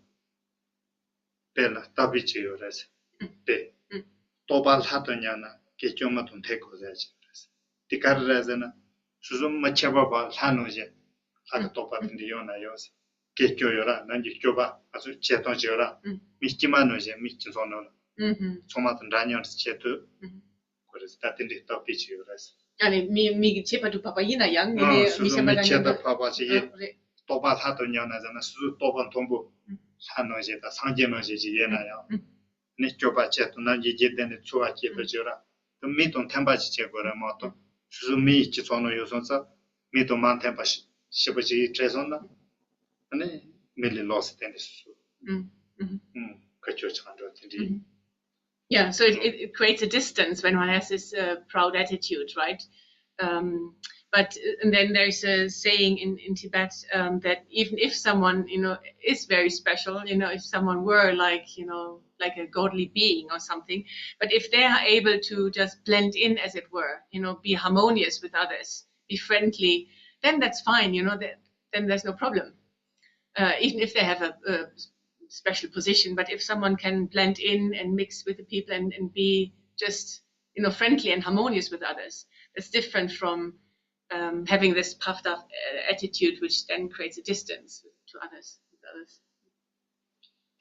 དཔེ་ལ་རྟ་དཔེ་ཅིག་ཡོད་རེད། དཔེ། ལྟོ་པ་ལྷ་དང་མཉམ་ན་སྐད་སྐྱོ་མ་དང་འཐད་དགོས་ཟེར་ཅིག་ཡོད་རེད། དེ་ག་རེ་རེད་ཟེར་ན། སོ་སོ་མི་ཁྱད་པར་བ་ལྷ་ནང་བཞིན་ལྷ་གི་ལྟོ་པ་དེ་འདྲ་ཡོང་ན་ཡོད་ཟེར། སྐད་སྐྱོ་ཡོད་ར་ནམ་རྒྱུན་སྐྱོ་པ་ང་ཚོ་བྱེད་སྟངས་ཅིག་ཡོད་ར། མི་དཀྱུས་མ་ནང་བཞིན་མི་སྤྱི་ཚོགས་ནང་ལ་ཚང་མ་དང་འདྲ་མཉམ་དུ་བྱེད་ཐུབ་དགོས་རེད་ཟེར་ད་དེ་འདྲའི་སྟབས་བདེ་ཅིག་ཡོད་རེད་ཟེར། ཨ་ནི་མི་མི་གི་ཁྱད་པར་དུ་བབས་པ་ཡིན་ན་ཡང་ངེས་ཨ་ནས་སོ་མི་སོ་གཞན་པ་མི་དང་ཁྱད་མཉམ་པར་དུ་བབས་པ་ཞིག་ཡིན། ཨ་རེད། ལྟོ་པ་ལྷ་དང་མཉམ་ན་ཟེར་ན་སོ་སོའི་ལྟོ་པ་མཐོན་པོ་ལྷ་ནང་བཞིན་དང་སངས་རྒྱས་ནང་བཞིན་ཞིག་ཡོད་ན་ཡང་ནི་སྐྱོབ་པ་ཆེད་དུ་ནམ་རྒྱུན་རྗེས་དེ་ནས་འཚོ་བ་སྐྱེལ་ཐུབ་ཅིག་ར་དུ་མི་དང་མཐུན་པ་ཞིག་བྱེད་དགོས་རེད་མ་གཏོགས་སོ་སོ་མི་ཡི་སྤྱི་ཚོགས་ནང་ཡོད་སོང་ཙང་མི་དང་མ་མཐུན་པ་ཞིག་ཞེ་པོ་ཅིག་ཡིད་འཕྲད་སོང་ན་ནི་ མི་ལས་ལོགས་སུ་བསྟན་ཏེ་སོ་སོ། Mm-hmm. ཁ་ཁྱོད་ཆགས་འགྲོ་དེ་འདྲའི། Yeah, so it, it, it creates a distance when one has this uh, proud attitude, right? Um, but uh, and then there's a saying in, in Tibet um, that even if someone, you know, is very special, you know, if someone were like, you know, like a godly being or something, but if they are able to just blend in, as it were, you know, be harmonious with others, be friendly, then that's fine, you know, that, then there's no problem. Uh, even if they have a, a special position, but if someone can blend in and mix with the people and, and be just, you know, friendly and harmonious with others, that's different from um, having this puffed up uh, attitude, which then creates a distance to others. With others.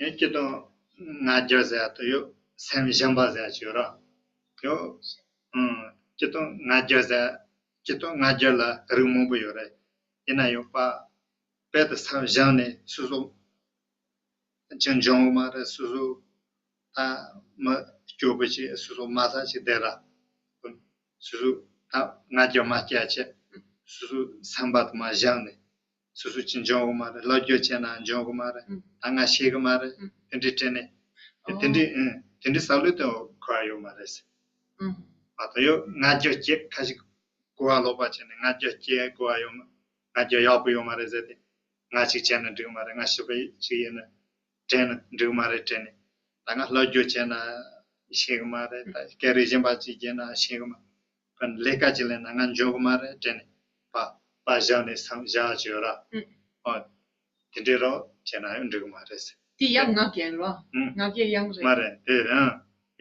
ཡང་སྤྱིར་བཏང་ང་རྒྱལ་ཟེར་ཡ་དེ་ཡོད། སེམས་ཞན་པ་ཟེར་ཡ་ཅིག་ཡོད་ར། ཡོད། ཨང་། སྤྱིར་བཏང་ང་རྒྱལ་ཟེར། སྤྱིར་བཏང་ང་རྒྱལ་ལ་རིགས་མང་པོ་ཡོད་རེད། ཡིན་ན་ཡང་དཔེ་དཔེ་དེ་སེམས་ཞན་ནས་སོ་སོ་ཅི་འཇོན་གི་མ་རེད། སོ་སོ་ད་མི་སྐྱོ་པོ་ཅིག་སོ་སོ་མ་ས་ཅིག་བསྡད་ར། སོ་སོ་ད་ང་རྒྱལ་མ་སྐྱེ་བྱས་སོ་སོ་སེམས་པ་དེ་མར་ཞན་ནས། སོ་སོ་ཅིག་འཇོན་གི་མ་རེད། སློབ་སྦྱོང་བྱས་ན་འཇོན་གི་མ་རེད། ད་ང་ཤེས་གི་མ་རེད། དེ་འདྲའི་དྲན་ནས། དེ་འདྲའི་ཨང་། དེ་འདྲའི་བསམ་བློ་དེ་གོ་བ་ཡོད་མ་རེད། མ་གཏོགས་ཡོད་ང་རྒྱལ་སྐྱེ་ཁ་ཞིག་གོ་བ་ལོག་པ་བྱས་ནས་ང་རྒྱལ་སྐྱེ་གོ་བ་ཡོད་མ། ང་རྒྱལ་ཡག་པོ་ཡོད་མ་རེད་ཟེར་ཏེ། ང་ཅིག་བྱས་ན་འགྲིག་མ་རེད། ང་ཞི་བ་ཅིག་ཡིན་ན་དྲན་ན་འགྲིག་མ་རེད་དྲན་ནས། ད་ང་སློབ་སྦྱོང་བྱས་ན་ཤེས་གི་མ་རེད། ད་སྐད་རིགས་གཞན་པ་ཅིག་བྱས་ན་ཤེས་གི་མ་རེད། ལས་ཀ་ཅིག་ལས་ན་ང་འཇོན་གི་མ་རེད་དྲན་ནས་པ་པ་བཞག་ནས་བསམ་བཞག་བྱོས་ར། ཨོ། དེ་འདྲའི་རོགས་བྱས་ན་ཡང་འགྲིག་གི་མ་རེད། དེ་ཡང་ང་རྒྱལ་རོ། ང་རྒྱལ་ཡང་རེད། མ་རེད་དེ་རང་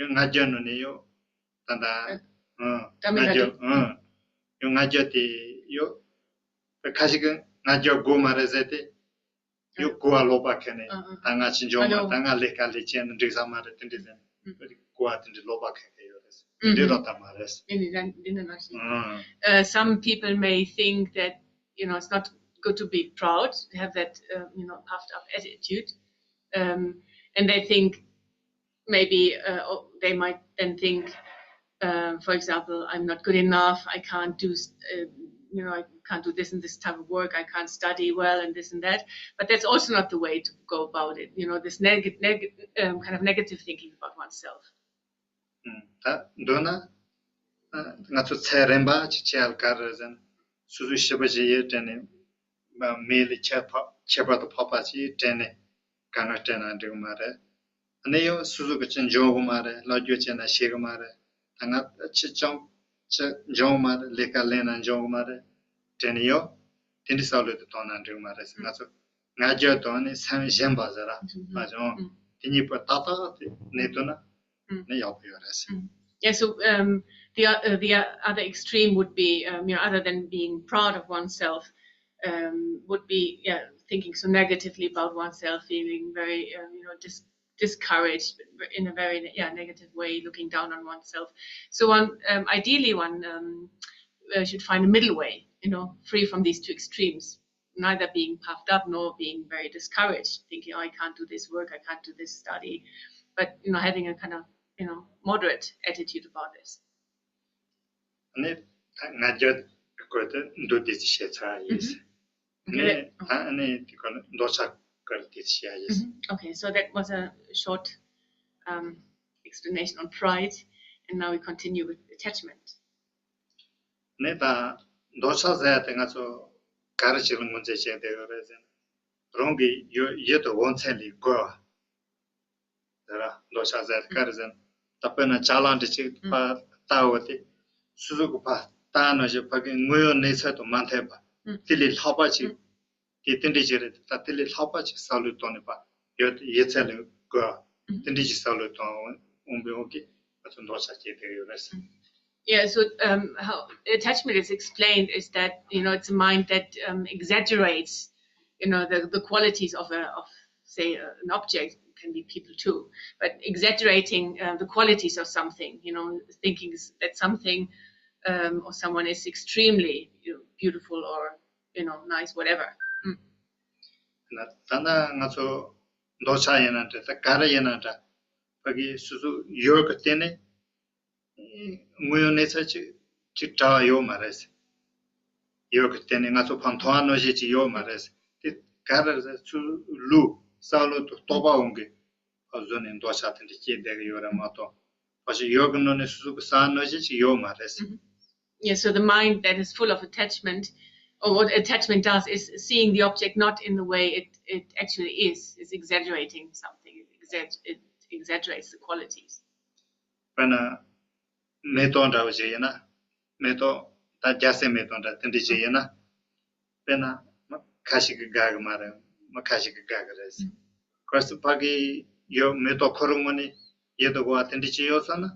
ཡང་ང་རྒྱལ་ནོ་ནས་ཡོད། ད་ད་ཨང་ང་རྒྱལ་ཨང་ཡང་ང་རྒྱལ་དེ་ཡོད། ཁ་ཞིག་གི་ང་རྒྱལ་དགོས་མ་རེད་ཟེར་ཏེ། ཡོད་གོ་བ་ལོག་པ་ཁེལ་ནས་ད་ང་ཅི་འཇོན་མ་ད་ང་ལས་ཀ་ལས་ཅན་འགྲིག་ས་མ་རེད་དེ་འདྲ་ཟེར་ནས་གོ་བ་དེ་འདྲ་ལོག་པ་ཁེལ་གི་ཡོད་རེད། དེ་འདྲ་རོགས་ད་མ་རེད། Uh, some people may think that, you know, it's not good to be proud, to have that, uh, you know, puffed up attitude. Um, and they think maybe uh, oh, they might then think, uh, for example, I'm not good enough, I can't do, uh, you know, I can't do this and this type of work, I can't study well and this and that. But that's also not the way to go about it, you know, this neg- neg- um, kind of negative thinking about oneself. ད་མདོར་ན་ང་ཚོ་ཚད་རན་པ་ཅིག་བྱེད་ཡ་ག་རེ་ཟེར་ན། སོ་སོ་ཞི་བ་ཞིག་ཡོད་དྲན་ནས་མི་ལས་ཁྱད་འཕགས་ཁྱད་པར་དུ་འཕགས་པ་ཅིག་དྲན་ནས་ག་ང་དྲན་ན་འགྲིག་མ་རེད། ཨ་ནི་ཡང་སོ་སོ་གི་ཅི་འཇོན་གི་མ་རེད། སློབ་སྦྱོང་བྱས་ན་ཤེས་གི་མ་རེད། ད་ང་ཅི་ཅང་ཅི་འཇོན་གི་མ་རེད། ལས་ཀ་ལས་ན་འཇོན་གི་མ་རེད་དྲན་ནས་ཡོད། དེ་འདྲའི་བསམ་བློ་དེ་གཏོང་ན་འགྲིག་མ་རེད་ཟེར། ང་ཚོ་ང་རྒྱལ་དང་ནི་སེམས་ཞན་པ་ཟེར་ར་མ་བྱུང་། དེ་གཉིས་པོ་ཏག་ཏག་དེ་གནས་དུས་ན་ནི་ཡག་པོ་ཡོད་རེད་ཟེར། Yeah, so um, the uh, the other extreme would be, um, you know, other than being proud of oneself, um, would be, yeah, thinking so negatively about oneself, feeling very, um, you know, dis- discouraged in a very, yeah, negative way, looking down on oneself. So one, um, ideally, one um, uh, should find a middle way, you know, free from these two extremes, neither being puffed up nor being very discouraged, thinking, "Oh, I can't do this work, I can't do this study," but, you know, having a kind of, you know, moderate attitude about this. ནི་ད་ང་རྒྱལ་གྱི་སྐོར་དུ་མདོ་སྡེ་ཚིག་བཤད་ཚར་ཡིན། ནི་ད་ནི་དེ་ག་ལ་འདོད་ཆགས་སྐོར་དེ་བཤད་ཡིན། Okay, so that was a short um, explanation on pride, and now we continue with attachment. ནི་ད་འདོད་ཆགས་ཟེར་ཡ་དེ་ང་ཚོ་ག་རེ་བྱས་ལ་ངོས་འཛིན་བྱས་བསྡད་ཡོད་རེད་ཟེར་ན། རང་གི་ཡུལ་ཡུལ་དུ་འོང་ཚད་ལས་རྒོལ་བ། ཟེར་ར་འདོད་ཆགས་ཟེར་ག་རེ་ཟེར་ན། ད་དཔེར་ན་ཅ་ལག་འདྲ་ཅིག་ཕར་ལྟ་འོ་དེ། སོ་སོ་གི་ཕར་ལྟ་ནང་བཞིན་ཕ་གི་དངོས་ཡོད་གནས་ཚད་དང་མ་མཐུན་པ། དེ་ལས་ལྷག་པ་ཅིག་དེ་དེ་འདྲ་ཅིག་རེད། ད་དེ་ལས་ལྷག་པ་ཅིག་བསམ་བློ་བཏང་ནས་ཕར་ཡོད་ཡོད་ཚད་ལས་རྒོལ་བ། དེ་འདྲ་ཅིག་བསམ་བློ་བཏང་འོང་པའི་འོང་གི་ང་ཚོ་འདོད་ཆགས་སྐྱེ་བསྡད་ཡོད་རེད། Yeah, so um, how attachment is explained is that, you know, it's a mind that um, exaggerates, you know, the, the qualities of a, of say, uh, an object, can be people too, but exaggerating uh, the qualities of something, you know, thinking that something um, or someone is extremely, you know, beautiful or, you know, nice, whatever. Mm. ད་ལྟ་ང་ཚོ་འདོད་ཆགས་ཡིན་ན་འདྲ། ད་ག་རེ་ཡིན་ན་འདྲ། ཕ་གི་སོ་སོ་ཡོད་གི་སྟེང་ནས་དངོས་ཡོད་གནས་ཚད་ཅིག་ཅིག་འདྲ་བ་ཡོད་མ་རེད། ཡོད་གི་སྟེང་ནས་ང་ཚོ་ཕར་མཐོང་བ་ནང་བཞིན་ཅིག་ཡོད་མ་རེད། དེ་ ག་རེ་རེད་ཟེར་ཚུར་ལུས་བསམ་བློ་དང་རྟོག་པ་འོང་གི་བཟོ་ནས་འདོད་ཆགས་དེ་འདྲ་སྐྱེས་བསྡད་ཀྱི་ཡོད་རེད་མ་གཏོགས། ཕལ་ཆེར་ཡོད་ཀྱི་ནང་ནས་སོ་སོ་གི་བསམ་ནོར་ཞིག་ཅིག་ཡོད་མ་རེད། Yeah, so the mind that is full of attachment, or what attachment does, is seeing the object not in the way it, it actually is, is exaggerating something, it, exag- it exaggerates the qualities. དཔེར་ན་མེ་ཏོག་འདྲ་བོ་ཞིག་ཡིན་ན། མེ་ཏོག་ད་རྒྱ་སེ་མེ་ཏོག་འདྲ་དེ་འདྲ་ཞིག་ཡིན་ན། དཔེར་ན་མ་ཁ་ཞིག་གིས་དགའ་གི་མ་རེད། མ་ཁ་ཞིག་གིས་དགའ་གི་རེད། གལ་སྲིད་ཕ་གི་ཡོད་མེ་ཏོག་ཁོ་རང་ངོས་ནས་ཡིད་དུ་འོང་བ་དེ་འདྲ་ཅིག་ཡོད་སོང་ན།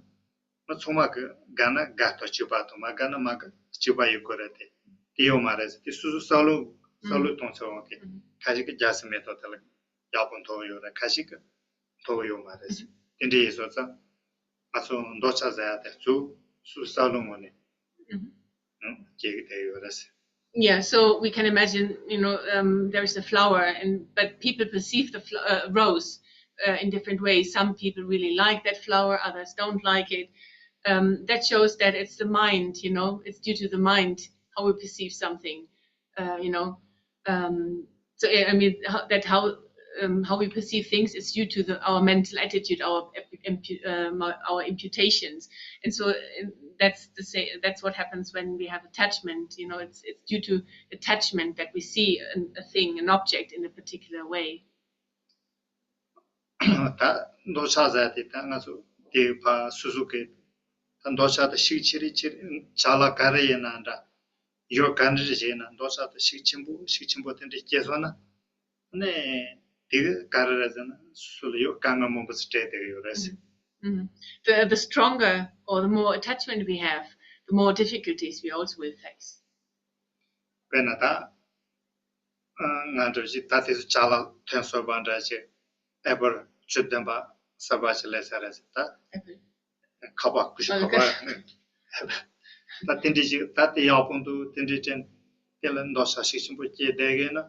མ་ཚང་མ་གི་དགའ་ན་དགའ་ཐག་ཆོད་པ་དང་མ་དགའ་ན་མ་དགའ་ཆོད་པ་ཡོད་དགོས་རེད་དེ། དེ་ཡོད་མ་རེད་ཟེར། དེ་སོ་སོ་བསམ་བློ་བསམ་བློ་གཏོང་ཚེ་འོང་གི་ཁ་ཞིག་གིས་རྒྱ་སེ་མེ་ཏོག་དེ་ལ་ཡག་པོ་མཐོང་གི་ཡོད་རེད། ཁ་ཞིག་གིས་མཐོང་གི་ཡོད་མ་རེད་ཟེར། དེ་འདྲ་ཡིན་སོང་ཙང་ང་ཚོ་འདོད་ཆགས་ཟེར་ཡ་དེ་གཙོ་བོ་སོ་སོ་བསམ་བློ་ངོས་ནས་སྐྱེ་གི་བསྡད་ཡོད་རེད་ཟེར། Yeah, so we can imagine, you know, um, there is a flower, and but people perceive the fl- uh, rose uh, in different ways. Some people really like that flower, others don't like it. Um, that shows that it's the mind, you know, it's due to the mind how we perceive something, uh, you know. Um, so I I mean how, that how um, how we perceive things is due to the, our mental attitude, our impu- um, our imputations, and so and that's the say that's what happens when we have attachment. You know, it's it's due to attachment that we see an, a thing, an object in a particular way. ད་འདོད་ཆགས་ཟེར་དེ་ད་ང་ཚོ་དེ་ཕ་སོ་སོ་གི་ད་འདོད་ཆགས་དེ་ཤུགས་ཆེ་རེ་ཆེ་རེ་ཆ་ལ་ག་རེ་ཡིན་ན་འདྲ། ཡོད་ག་འདྲ་རེ་བྱས་ན་འདོད་ཆགས་དེ་ཤུགས་ཆེན་པོ་ཤུགས་ཆེན་པོ་དེ་འདྲ་སྐྱེས་སོང་ན། ནས་དེ་ག་ག་རེ་རེད་ཟེར་ན་སུ་ལ་ཡོད་དཀའ་ངལ་མང་པོ་ཞིག་འཕྲད་བསྡད་ཀྱི་ཡོད་རེད། The, the stronger or the more attachment we have, the more difficulties we also will face. དཔེར་ན་ད་ང་འདྲ་ཞིག་ད་དེ་ཚོ་ཅ་ལག་ཐོན་སོང་བ་འདྲ་ཞིག་ཨེ་པལ་བཅུ་བདུན་པ་གསར་པ་ཞིག་སླེབས་ས་རེད་ཟེར་ད། ཁ་པར་ཀུ་ཤུ་ཁ་པར། ད་དེ་འདྲ་ཞིག་ད་དེ་ཡག་པོ་འདུག་དེ་འདྲའི་དྲན་དེ་ལ་འདོད་ཆགས་ཤུགས་ཆེན་པོ་སྐྱེས་བསྡད་ཀྱི་ན།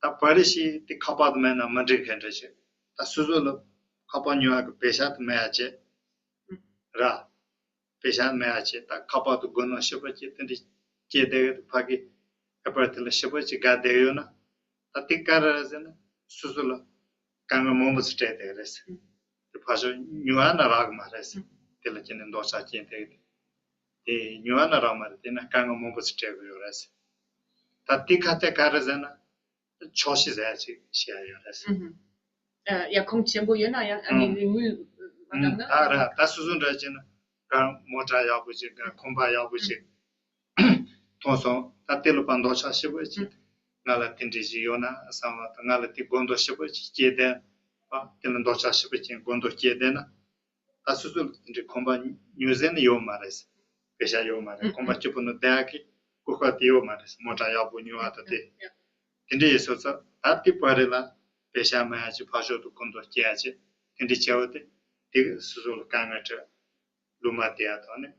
ད་བ་རི་ཞིག་དེ་ཁ་པར་དུ་མེད་ན་མི་འགྲིག་མཁན་འདྲ་ཞིག་ད་སོ་སོ་ལ་ཁ་པར་ཉོ་ཡག་གི་པེ་ཤ་དུ་མེད་ཡག་བྱས། ར། པེ་ཤ་མེད་ཡག་བྱས་ད་ཁ་པར་དུ་སྒོ་ནང་ཤི་པ་ཅིག་དེ་འདྲ་སྐྱེས་བསྡད་ཡོད་ཕ་གི་ཨེ་པལ་དེ་ལ་ཤི་པ་ཅིག་དགའ་བསྡད་ཡོད་ན། ད་དེ་ག་རེ་རེད་ཟེར་ན་སོ་སོ་ལ་དཀའ་ངལ་མང་པོ་ཞིག་སྤྲད་བསྡད་རེད་ཟེར། དེ་ཕར་ཞོག་ཉོ་ཡག་ན་རག་གི་མ་རེད་ཟེར། དེ་ལ་ཁྱེད་ནས་འདོད་ཆགས་སྐྱེས་བསྡད་ཡོད་དེ། དེ་ཉོ་ཡག་ན་རག་མ་རེད། དེ་ན་དཀའ་ངལ་མང་པོ་ཞིག་སྤྲད་དགོས་ཡོད་རེད་ཟེར། ད་དེ་ཁ་གཏད་ག་རེ་ཟེར་ན། ཆོག་ཤེས་ཟེར་ཡག་ཅིག་བཤད་ཡག་ཡོད་རེད་ཟེར། ཡ་ཁུངས་ཆེན་པོ་ཡོད་ན་ཡང་ཨ་ནི་དངུལ་མ་བཏང་ན། ད་ར་ད་སོ་སོ་འདྲ་བྱས་ན་ག་མོ་ཊ་ཡག་པོ་ཅིག་ག་ཁང་པ་ཡག་པོ་ཅིག་མཐོང་སོང་། ད་དེ་ལ་ཕར་འདོད་ཆགས་ཞེ་པོ་ཅིག་ང་ལ་དེ་འདྲ་ཞིག་ཡོད་ན་བསམ་པ་དང་ང་ལ་དེ་དགོས་འདོད་ཞེ་པོ་ཅིག་སྐྱེས་བསྡད་པ་དེ་ལ་འདོད་ཆགས་ཞེ་པོ་ཅིག་དགོས་འདོད་སྐྱེས་བསྡད་ན། ད་སོ་སོ་ལ་དེ་འདྲའི་ཁང་པ་ཉོ་ས་ནི་ཡོད་མ་རེད། པེ་ཤ་ཡོད་མ་རེད། ཁང་པ་སྐྱིད་པོ་ནང་བསྡད་ཡག་གི་གོ་སྐབས་དེ་ཡོད་མ་རེད། མོ་ཊ་ཡག་པོ་ཉོ་བ་དང་དེ། དེ་འདྲ་ཡིན་སོང་ཙང་ད་དེ་བ་རི་ལ་པེ་ཤ་མེད་ཡག་ཅིག་ཕར་ཞོག་ཏུ་དགོས་འདོད་སྐྱེ་ཡག་ཅིག་དེ་འདྲ་བྱས་པ་དེ་དེ་གིས་སོ་སོ་ལ་དཀའ་ངལ་འཕྲད། ལུང་མ་བསྡད་ཡག་དང་ནི་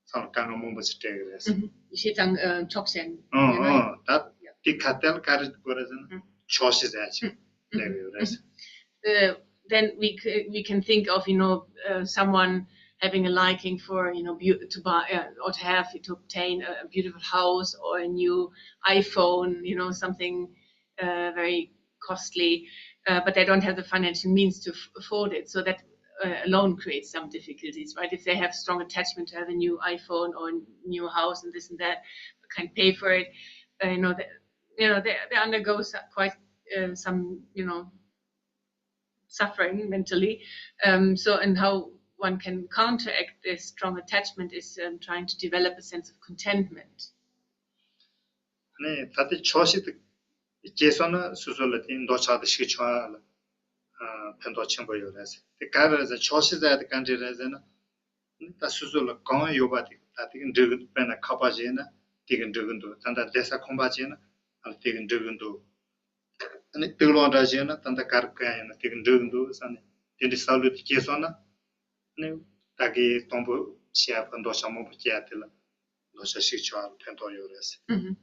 ཚང་ལ་དཀའ་ངལ་མང་པོ་ཞིག་འཕྲད་ཀྱི་རེད། ཤེས་ཙང་ཆོག་ཤེས་ཨང་ཨང་ད་དེ་ཁ་གཏད་ལ་ག་རེ་དགོས་རེད་ཟེར་ན་ཆོག་ཤེས་ཟེར་ཡག་ཅིག་སླེབས་ཡོད་རེད། Uh, then we c- we can think of, you know, uh, someone having a liking for, you know, beau- to buy uh, or to have to obtain a, a beautiful house or a new iPhone, you know, something uh, very costly, uh, but they don't have the financial means to f- afford it. So that uh, alone creates some difficulties, right? If they have strong attachment to have a new iPhone or a new house and this and that, can't pay for it, uh, you know, they, you know, they, they undergo so- quite uh, some, you know, suffering mentally. Um, so, and how one can counteract this strong attachment is um, trying to develop a sense of contentment. ནས་ད་ལྟའི་ཆོག་ཤེས་དེ་སྐྱེས་སོང་ན་སོ་སོ་ལ་དེ་འདོད་ཆགས་དེ་ཞིག་བྱུང་ཡག་ལ་ཕན་ཐོགས་ཆེན་པོ་ཡོད་རེད་ཟེར། དེ་ག་རེ་རེད་ཟེར། ཆོག་ཤེས་ཟེར་ཡག་དེ་ག་འདྲ་རེད་ཟེར་ན། ད་སོ་སོ་ལ་གང་ཡོད་པ་དེ་ད་དེ་གི་འགྲིག་གི་འདུག་དཔེར་ན་ཁ་པར་བྱས་ན་དེ་གི་འགྲིག་གི་འདུག་ད་ལྟ་བསྡད་ས་ཁང་པ་བྱས་ན་ཨ་ལ་དེ་གི་འགྲིག་གི་འདུག་ཨ་ནི་དུག་སློག་འདྲ་བྱས་ན་ད་ལྟ་ག་རེ་ག་ཡིན་ན་དེ་གི་འགྲིག་གི་འདུག་བསམ་ནས་དེ་འདྲའི་བསམ་བློ་དེ་སྐྱེས་སོང་ན་ཨ་ནི་ད་གི་དང་པོ་བྱས་པ་འདོད་ཆགས་མང་པོ་སྐྱེ་ཡག་དེ་ལ་འདོད་ཆགས་ཞིག་བྱུང་ཡག་ལ་ཕན་ཐོགས་ཡོད་རེད།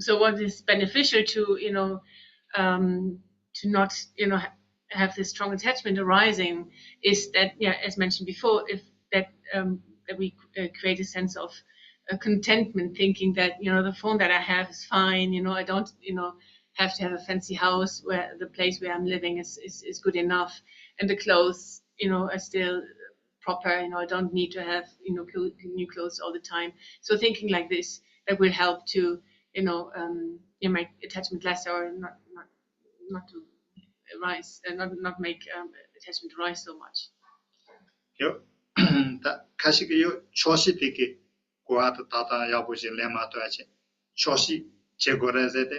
So what is beneficial to, you know, um, to not, you know, ha- have this strong attachment arising is that, yeah, as mentioned before, if that um, that we uh, create a sense of uh, contentment, thinking that, you know, the phone that I have is fine, you know, I don't, you know, have to have a fancy house where the place where I'm living is, is, is good enough, and the clothes, you know, are still proper. You know, I don't need to have, you know, clo- new clothes all the time. So thinking like this, that will help to, you know, um, you make attachment less or not not not to rise, uh, not not make um, attachment rise so much. ཡོད། ད་ཁ་ཤས་ཀྱིས་ཡོད་ཆོག་ཤེས་དེ་གི་གོ་བ་དེ་ཏག་ཏག་ཡག་པོ་ཞིག་ལེན་མ་ཐུབ་ཡ་ཆེ། ཆོག་ཤེས་བྱེད་དགོས་རེད་ཟེར་ཏེ་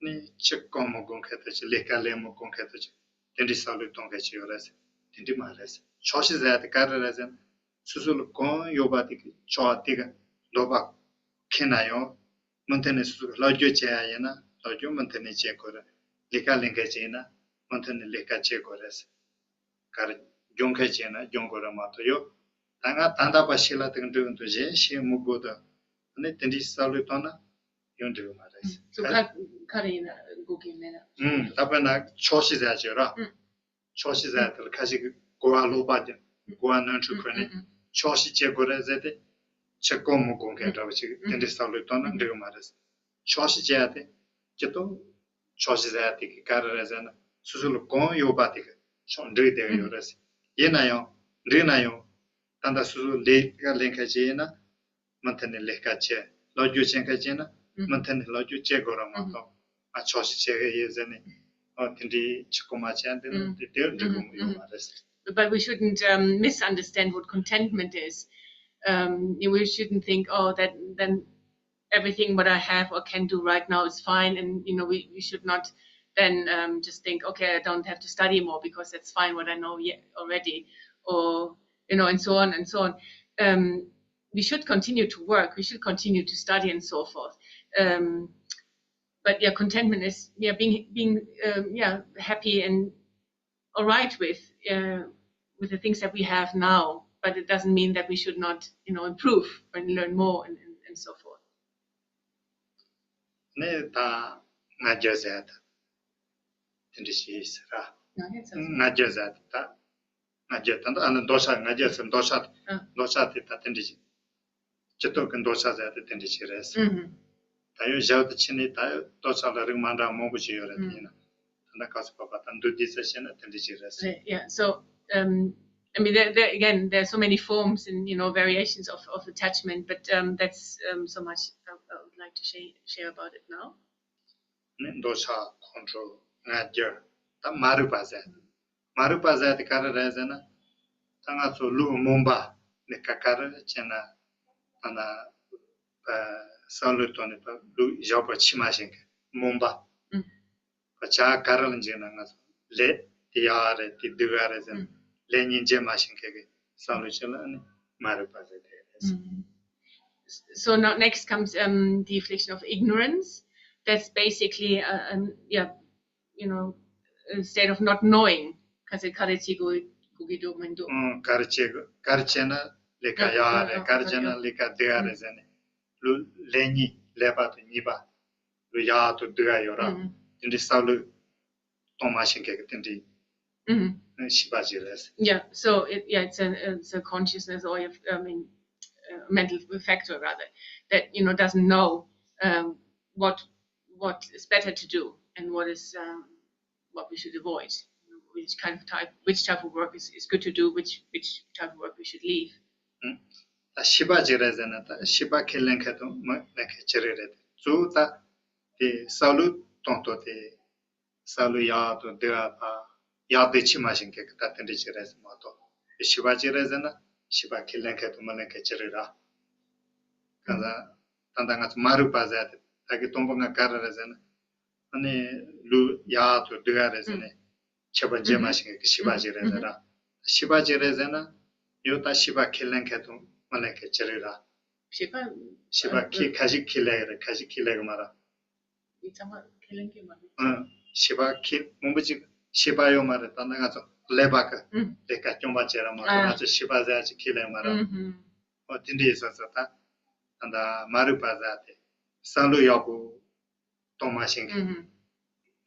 ནི་ཕྱི་གོ་མི་དགོས་མཁན་དེ་ཆེ། ལས་ཀ་ལས་མི་དགོས་མཁན་དེ་ཆེ། དེ་འདྲའི་བསམ་བློ་གཏོང་མཁན་ཅིག་ཡོད་རེད་ཟེར། དེ་འདྲ་མ་རེད་ཟེར། ཆོག་ཤེས་ཟེར་ཡ་དེ་ག་རེ་རེད་ཟེར་ན། སོ་སོ་ལ་གང་ཡོད་པ་དེ་གི་ཆོག་དེ་གི་འདོད་པ་ཁེངས་ན་ཡང་མུ་མཐུད་ནས་སོ་སོ་གི་སློབ་སྦྱོང་བྱེད་ཡ་ཡིན་ན་སློབ་སྦྱོང་མུ་མཐུད་ནས་བྱེད་དགོས་རེད། ལས་ཀ་ལས་མཁན་ཅིག་ཡིན་ན་མུ་མཐུད་ནས་ལས་ཀ་བྱེད་དགོས་རེད་ཟེར། ག་རེ་སྦྱོང་མཁན་བྱས་ན་སྦྱོང་དགོས་རེད་མ་གཏོགས་ཡོད། ད་ང་ད་ལྟ་བ་ཤེས་ལ་དེ་འགྲིག་འདུག་གཞན་ཤེས་མི་དགོས་དང་ཨ་ནི་དེ་འདྲའི་བསམ་བློ་བཏང་ན་ཡང་འགྲིག་གི་མ་རེད། So ཁ་ཁ་རེ་ཡིན་ན་དགོས་ཀྱི་མེད་ན། ཨུམ། ད་དཔེར་ན་ཆོག་ཤེས་ཟེར་ཡ་ཅིག་ཡོད་ར། ཨུམ། ཆོག་ཤེས་ཟེར་ཡ་དེ་ལ་ཁ་ཤས་ཀྱིས་གོ་བ་ལོག་པ་ཀྱང་གོ་བ་ནོར་འཁྲུལ་འཁོར་ནས་ཆོག་ཤེས་བྱེད་དགོས་རེད་ཟེར་ཏེ་ཆེ་གོ་མི་གོ་མཁན་འདྲ་བ་ཞིག་དེ་འདྲའི་བསམ་བློ་བཏང་ན་འགྲིག་གི་མ་རེད། ཆོག་ཤེས་བྱེད་ཡ་དེ་སྤྱི་ཐོག་ཆོག་ཤེས་ཟེར་ཡ་དེ་གི་ག་རེ་རེད་ཟེར་ན་སོ་སོ་ལ་གང་ཡོད་པ་དེ་གི་ཕྱོགས་འགྲིག་བསྡད་གི་ཡོད་རེད། ཡིན་ན་ཡང་འགྲིག་ན་ཡང་ད་ལྟ་སོ་སོ་ལས་ཀ་ལས་མཁན་ཅིག་ཡིན་ན་མུ་མཐུད་ནས་ལས་ཀ་བྱེད། སློབ་སྦྱོང་བྱེད་མཁན་ཅིག་ཡིན་ན་མུ་མཐུད་ནས་སློབ་སྦྱོང་བྱེད་དགོས་རེད་མ་གཏོགས་ང་ཆོག་ཤེས་བྱེད་གི་ཡོད་ཟེར་ནས་ཨོ་དེ་འདྲའི་ཕྱི་གོ་མ་བྱས་འདི་ནི་དེ་དེར་འགྲིག་གི་ཡོད་མ་རེད། But we shouldn't um, misunderstand what contentment is. Um, we shouldn't think, oh, that then everything what I have or can do right now is fine, and you know we, we should not then um, just think, okay, I don't have to study more because that's fine what I know yet already, or you know, and so on and so on. Um, we should continue to work, we should continue to study and so forth. Um, but yeah, contentment is yeah being being um, yeah happy and all right with uh, with the things that we have now, but it doesn't mean that we should not, you know, improve and learn more and, and, and so forth. ནས་ད་ང་རྒྱལ་ཟེར་ཡ་ད་དེ་འདྲ་ཞིག་ཟེར་ར། ང་རྒྱལ་ཟེར་ཡ་ད་ང་རྒྱལ་ད་ད་ཨ་ནི་འདོད་ཆགས་ང་རྒྱལ་ཟེར་འདོད་ཆགས་འདོད་ཆགས་དེ་ད་དེ་འདྲ་ཞིག་སྤྱི་ཚོགས་ཀྱི་འདོད་ཆགས་ཟེར་ཡ་དེ་དེ་འདྲ་ཞིག་རེད། ད་ཡོད་ཞག་ཏུ་ཕྱིན་ནས་ད་ཡོད་འདོད་ཆགས་ལ་རིགས་མ་འདྲ་མང་པོ་ཞིག་ཡོད་རེད། དེ་ཡིན་ན་ད་ལྟ་ག་ཚོད་པ་པ་ད་འདུག་དེ་ཚོ་བཤད་ན་དེ་འདྲ་ཞིག་རེད། Yeah, so um, I mean, there, there, again, there are so many forms and you know variations of, of attachment, but um, that's um, so much I, I would like to share, share about it now. ནི་འདོད་ཆགས་ཁོང་ཁྲོ་ང་རྒྱལ་ད་མ་རིག་པ་ཟེར། མ་རིག་པ་ཟེར་དེ་ག་རེ་རེད་ཟེར་ན། ད་ང་ཚོ་ལུག་རྨོངས་པ་ནི་ག་ག་རེ་བྱས་ན་ད་ན་བསམ་བློའི་ཐོག་ནས་ལུག་བཞག་པ་ཕྱི་མ་ཞིག་གི་རྨོངས་པ། བྱ་ག་རེ་ལ་འཇིགས་ན་ང་ཚོ་ལས་དེ་ཡག་རེད་དེ་སྡུག་ག་རེད་ཟེར་ན་ལས་གཉིས་འབྱེད་མ་ཤེས་མཁན་གྱི་བསམ་བློ་ཅིག་ལ་ནི་མ་རིག་པ་ཟེར་དེ་རེད། So now next comes um, the affliction of ignorance. That's basically, uh, um, yeah, you know, a state of not knowing. Because it could go go do mendo. གར་བྱེད་གར་བྱེད་ན་ལས་ཀ་ཡག་རེད་གར་བྱེད་ན་ལས་ཀ་སྡུག་རེད་ཟེར་ནས་ལུགས་ལས་གཉིས་ལས་པ་དང་གཉིས་པ་ལུགས་ཡག་དང་སྡུག་ཡོད་ར། དེ་འདྲའི་བསམ་བློ་གཏོང་མ་ཤེས་མཁན་གྱི་དེ་འདྲའི་ཤེས་པ་ཅིག་རེད། Yeah, so it, yeah, it's a, it's a consciousness or I mean, a mental factor rather, that you know doesn't know um, what what is better to do and what is um, what we should avoid. Which kind of type, which type of work is, is good to do, which which type of work we should leave. ད་ཤེས་པ་ཅིག་རེད་ཟེར་ན་ད་ཤེས་པ་ཁས་ལེན་མཁན་དང་མི་ལེན་མཁན་ཅི་རེད་རེད། གཙོ་བོ་ད་དེ་བསམ་བློ་གཏོང་སྟངས་དེ་བསམ་བློ་ཡག་དང་སྡུག་པ་ཡག་སྡུག་ཕྱི་མ་ཤེས་མཁན་གྱི་ད་དེ་འདྲ་ཅིག་རེད་ཟེར་མ་གཏོགས་ཤེས་པ་ཅིག་རེད་ཟེར་ན་ཤེས་པ་ཁས་ལེན་མཁན་དང་མི་ལེན་མཁན་ཅི་རེད་ར། གང་ཟག་ད་ལྟ་ང་ཚོ་མ་རིག་པ་ཟེར་ཏེ་ད་གི་སྟོང་པ་ང་ག་རེ་རེད་ཟེར་ན། ཨ་ནི་ལུགས་ཡག་དང་སྡུག་རེད་ཟེར་ནས་ཁྱད་པར་འབྱེད་མ་ཤེས་མཁན་གྱི་ཤེས་པ་ཅིག་རེད་ཟེར་ར། ཤེས་པ་ཅིག་རེད་ཟེར་ན་ཡོད་ད་ཤེས་པ་ཁས་ལེན་མཁན་དང་མི་ལེན་མཁན་ཅི་རེད་ར། ཤེས་པ་ཤེས་པ་ཁས་ཁ་ཞིག་ཁས་ལེན་གི་རེད་ཁ་ཞིག་ཁས་ལེན་གི་མ་ར། ཡིག་ཚང་མ་ཁས་ལེན་གི་མ་རེད། ཨང་། ཤེས་པ་ཁས་མང་པོ་ཅིག་ཤེས་པ་ཡོད་མ་རེད་ད་ནི་ང་ཚོ་ཀླད་པ་གི་ལས་ཀ་སྐྱོང་བ་བྱེད་ར་མ་གཏོགས་ང་ཚོ་ཤེས་པ་ཟེར་ཅིག་ཁས་ལེན་མ་ར། ཨོ་དེ་འདྲ་ཡིན་ཙང་ད་ད་ད་མ་རིག་པ་ཟེར་དེ་བསམ་བློ་ཡག་པོ་གཏོང་མ་ཤེས་མཁན།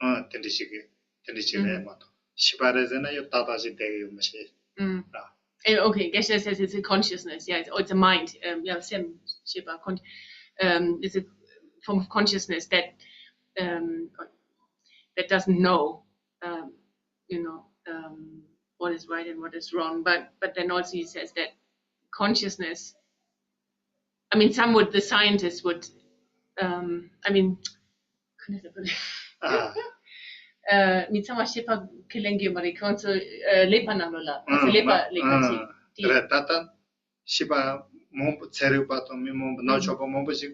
ཨ་དེ་འདྲ་ཞིག་གི་དེ་འདྲ་ཞིག་རེད་མ་གཏོགས་ཤེས་པ་རེད་ཟེར་ན་ཡང་ཏག་ཏག་ཞིག་བསྡད་ཀྱི་ཡོད་མ་ཤེས་ར། Eh, okay, Geshe says it's a consciousness. Yeah, it's, oh, it's a mind. Um, yeah, same shape. Uh, con- um, it's a form of consciousness that um, that doesn't know, um, you know, um, what is right and what is wrong. But but then also he says that consciousness. I mean, some would the scientists would. Um, I mean, how does it put it? အာ uh, མི་ཚང་མ་ཤེས་པ་ཁས་ལེན་གྱི་མ་རེད། ཁོང་ཚོ་ཨ་ཀླད་པ་ནང་ལོགས་ལ་ཁོང་ཚོ་ཀླད་པ་ལས་ཀ་བྱེད་དེ། རེད། ད་ལྟ་ཤེས་པ་མང་པོ་ཚན་རིག་པ་དང་མི་མང་པོ་ནང་ཆོས་པ་མང་པོ་ཞིག་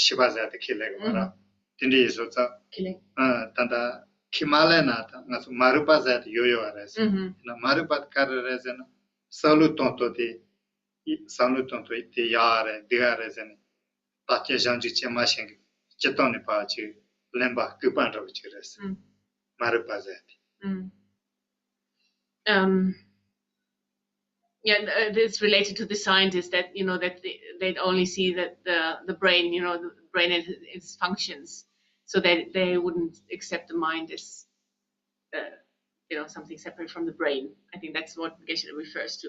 ཤེས་པ་ཟེར་དེ་ཁས་ལེན་གི་མ་རེད། དེ་འདྲ་ཡིན་སོང་ཙང་ཁས་ལེན། ཨ་ད་ལྟ་ཁས་མ་ལེན་ན་ད་ང་ཚོ་མ་རིག་པ་ཟེར་དེ་ཡོད་ཡོད་རེད་ཟེར། ཨུ་ཧུམ། ཡིན་ན་མ་རིག་པ་དེ་ག་རེ་རེད་ཟེར་ན་བསམ་བློ་གཏོང་སྟངས་དེ་བསམ་བློ་གཏོང་སྟངས་དེ་ཡག་རེད་སྡུག་རེད་ཟེར་ནས་བརྟག་དཔྱད་ཞིབ་འཇུག་བྱེད་མ་ཤེས་མཁན་སྤྱིར་བཏང་ནས་ཕར་ཅིག་གླེན་པ་ལྐུགས་པ་འདྲ་བོ་ཅིག་རེད་ཟེར། ཨུ། མ་རིག་པ་ཟེར་དེ། Mm. Um, yeah, uh, it's related to the scientists that you know that they, they only see that the the brain, you know, the brain and its functions, so that they wouldn't accept the mind as, uh, you know, something separate from the brain. I think that's what Geshe refers to.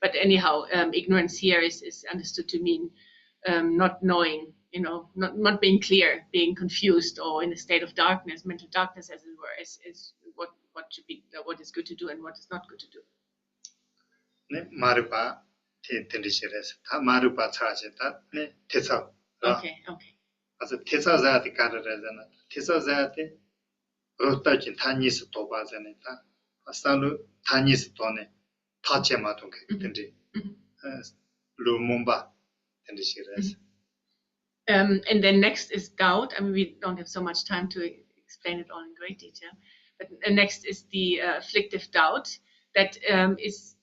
But anyhow, um, ignorance here is is understood to mean um, not knowing, you know, not not being clear, being confused or in a state of darkness, mental darkness, as it were, is is what what should be, uh, what is good to do and what is not good to do. ね、མ་རིག་པ་དེ་དེ་འདྲ་ཞིག་རེད། ད་མ་རིག་པ་ཚར་ཞིག་ད་ནི་ཐེ་ཚོམ་ར། Okay, okay. ཨ་ཙི་ཐེ་ཚོམ་ཟེར་དེ་ག་རེ་རེད་ཟེར་ན་ཐེ་ཚོམ་ཟེར་དེ་བློ་སྟོབས་ཀྱི་མཐའ་གཉིས་སུ་དོགས་པ་ཟེར་ནས་ད་བསམ་བློ་མཐའ་གཉིས་སུ་དོགས་ནས་ཐག་བཅད་མ་ཐུབ་མཁན་གྱི་དེ་འདྲའི་ཨ་བློ་རྨོངས་པ་དེ་འདྲ་ཞིག་རེད། Um, and then next is doubt. I mean, we don't have so much time to explain it all in great detail. But uh, next is the uh, afflictive doubt that um, is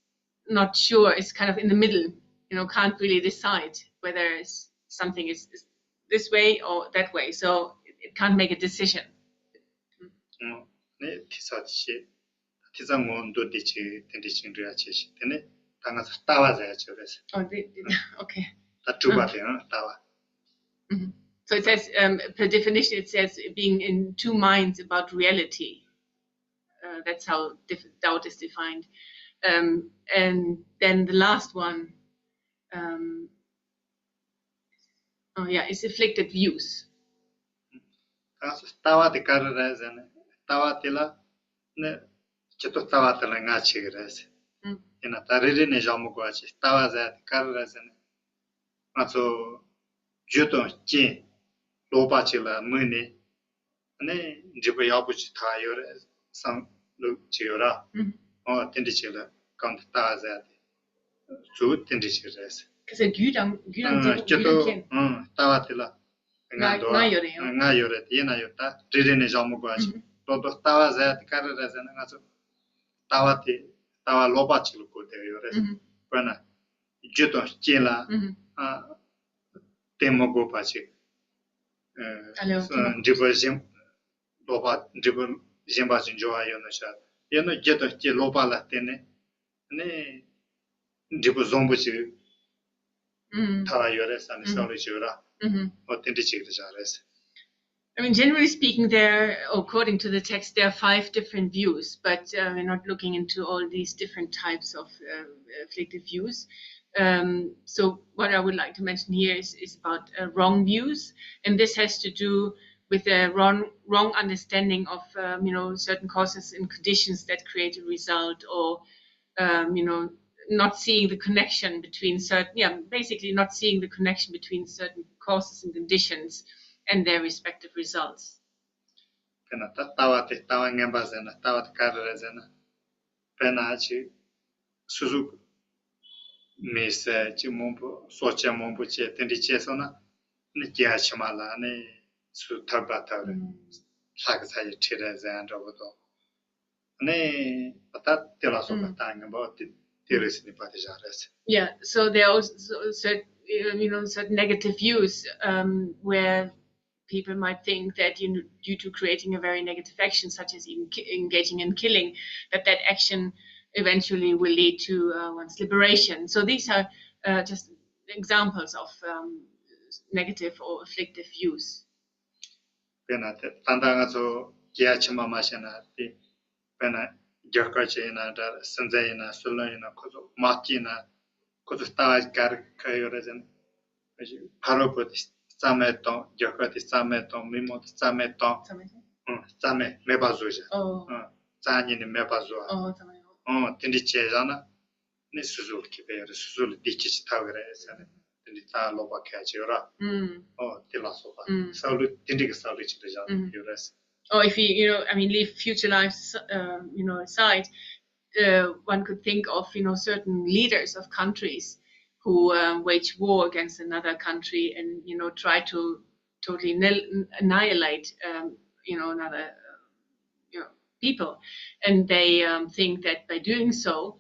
not sure, is kind of in the middle, you know, can't really decide whether it's, something is, is this way or that way. So it, it can't make a decision. 嗯，ནི་ཐེ་ཚོམ་དེ་ཤེས། ཐེ་ཚོམ་ངོ་མདོ་འདི་ཅིག་དེ་འདྲ་ཅིག་འདྲི་ཡ་ཆེ་ཞིང་དེ་ནི་ད་ང་ཚོ་ལྟ་བ་ཟེར་ཡ་ཆེ་རེད། Oh, the, the, okay. ད་དྲུག་པ་དེ་ཡང་ལྟ་བ། Mhm. So it says, um, per definition, it says being in two minds about reality. Uh, that's how dif- doubt is defined. Um, and then the last one, um, oh yeah, is afflicted views. ད་ལྟ་བ་དེ་ག་རེ་རེད་ཟེར་ན་ལྟ་བ་དེ་ལ་ནི་སྤྱིར་བཏང་ལྟ་བ་དེ་ལ་ང་ཆེ་གི་རེད་ཟེར། ཨུམ། ཡིན་ན་ད་རེ་རེ་ནས་བཞག་མི་དགོས་པ་ཅིག་ལྟ་བ་ཟེར་དེ་ག་རེ་རེད་ཟེར་ན་ང་ཚོ་རྒྱུ་དང་རྐྱེན་ལོག་པ་ཅིག་ལ་དམིགས་ནས་ནི་འབྲས་བུ་ཡག་པོ་ཅིག་ཐོབ་ཡོད་རེད་བསམ་ལུགས་ཅིག་ཡོད་ར། ཨུམ། འོ་དེ་འདྲ་ཅིག་ལ་གང་དུ་ལྟ་བ་ཟེར་དེ་གཙོ་བོ་དེ་འདྲ་ཅིག་རེད་ཟེར། Because རྒྱུ་དང་རྒྱུ་དང་ཨང་། འབྲས་བུ་སྤྱིར་རྒྱུ་དང་དུ་རྐྱེན། ཨང་ལྟ་བ་དེ་ལ་ང་ང་འདོད་ང་ཡོད་རེད་ཡང་། ང་ཡོད་རེད་དེ་ཡིན་ན་ཡོད་ད་རེ་རེ་ནས་བཞག་མི་དགོས་པ་ཞིག་ལོག་ཏུ་ལྟ་བ་ཟེར་དེ་ག་རེ་རེད་ཟེར་ན་ང་ཚོ་ལྟ་བ་དེ་ལྟ་བ་ལོག་པ་ཅིག་ལ་གོ་བསྡད་ཡོད་རེད། དཔེར་ན་རྒྱུ་དང་རྐྱེན་ལ་ཨ་བརྟེན་མི་དགོས་པ་ཞིག་ཨ་ལེ་འབྲས་བུ་གཞན་ལོག་པ་འབྲས་བུ་གཞན་པ་ཞིག་འབྱུང་བ་ཡོད་ནོ་ཤ་ཡོད་ནོ་རྒྱུ་དང་རྐྱེན་ལོག་པ་ལ་བརྟེན་ནས་ནི་འབྲས་བུ་བཟང་པོ་ཞིག་ཐོབ་ཡོད་རེད་བསམ་ནས་བསམ་བློ་ཞིག་ར། འོ་དེ་འདྲ་ཅིག་རེད་བཞག་རེད། I mean, generally speaking, there, according to the text, there are five different views, but uh, we're not looking into all these different types of uh, afflictive views. Um, so, what I would like to mention here is, is about uh, wrong views, and this has to do with a wrong, wrong understanding of um, you know, certain causes and conditions that create a result, or um, you know, not seeing the connection between certain, yeah, basically not seeing the connection between certain causes and conditions and their respective results. དཔེར་ན་ད་ལྟ་བ་དེ་ལྟ་བ་ངན་པ་ཟེར་ན་ལྟ་བ་དེ་ག་རེ་རེད་ཟེར་ན་དཔེར་ན་ཅིག་སོ་སོ་མི་ཟེར་ཅིག་མང་པོ་སྲོག་ཆགས་མང་པོ་བཅད་དེ་འདྲ་བཅད་སོང་ན་ནི་སྐྱེ་བ་ཕྱི་མ་ལ་ནི་སུ་ཐར་པ་ཐར་རེད། ལྷ་གི་ས་ཡི་ཁྲིད་རེད་ཟེར་ཡ་འདྲ་པོ་དང་ནི་ད་དེ་ལ་སོགས་པ་ལྟ་ངན་པ་དེ་དེ་རེད་ཟེར་ནས་པ་དེ་བཞག་རེད། Yeah, so there are also certain, you know, certain negative views um, where people might think that you know, due to creating a very negative action, such as in, engaging in killing, that that action eventually will lead to uh, one's liberation. So these are uh, just examples of um, negative or afflictive views. དཔེར་ན་དེ་ད་ལྟ་ང་ཚོ་རྒྱལ་ཁབ་ཕྱི་མ་མ་བྱས་ན་དེ་དཔེར་ན་རྒྱལ་ཁབ་ཅིག་ཡིན་ན་འདྲ་སྲིད་འཛིན་ཡིན་ན་སྲིད་བློན་ཡིན་ན་ཁོ་ཚོ་དམག་སྤྱི་ཡིན་ན་ཁོ་ཚོ་ལྟ་བ་ག་རེ་ག་ཡོད་རེད་ཟེར་ན་ཕ་རོལ་པོ་དེ་རྩ་མེད་བཏང་རྒྱལ་ཁབ་དེ་རྩ་མེད་བཏང་མི་མང་དེ་རྩ་མེད་བཏང་། ཨང་། རྩ་མེད་མེད་པ་བཟོ་བཞག་ཨོ། ཨང་། རྩ་ཉིད་ནས་མེད་པ་བཟོ་བ། ཨོ། རྩ་མེད། ཨང་། དེ་འདྲ་བྱས་བཞག་ན་ནི་སོ་སོ་ལ་ཁེ་ཕན་ཡོད་རེད། སོ་སོ་ལ་བདེ་སྐྱིད་ཅིག་ཐོབ་ཀྱི་རེད་ཟེར་ནས་དེ་འདྲ་ད་ལོག་པ་ཁ་ཅིག་ཡོད་ར། ཨང་། ཨོ། དེ་ལ་སོགས་པ་ཨང་། བསམ་བློ་དེ་འདྲ་གི་བསམ་བློ་ཅིག་རེད་བཞག་ཨང་། ཡོད་རེད། Or if you, you know, I mean, leave future lives, um, you know, aside, uh, one could think of, you know, certain leaders of countries who um, wage war against another country and, you know, try to totally nil- annihilate, um, you know, another, uh, you know, people. And they um, think that by doing so,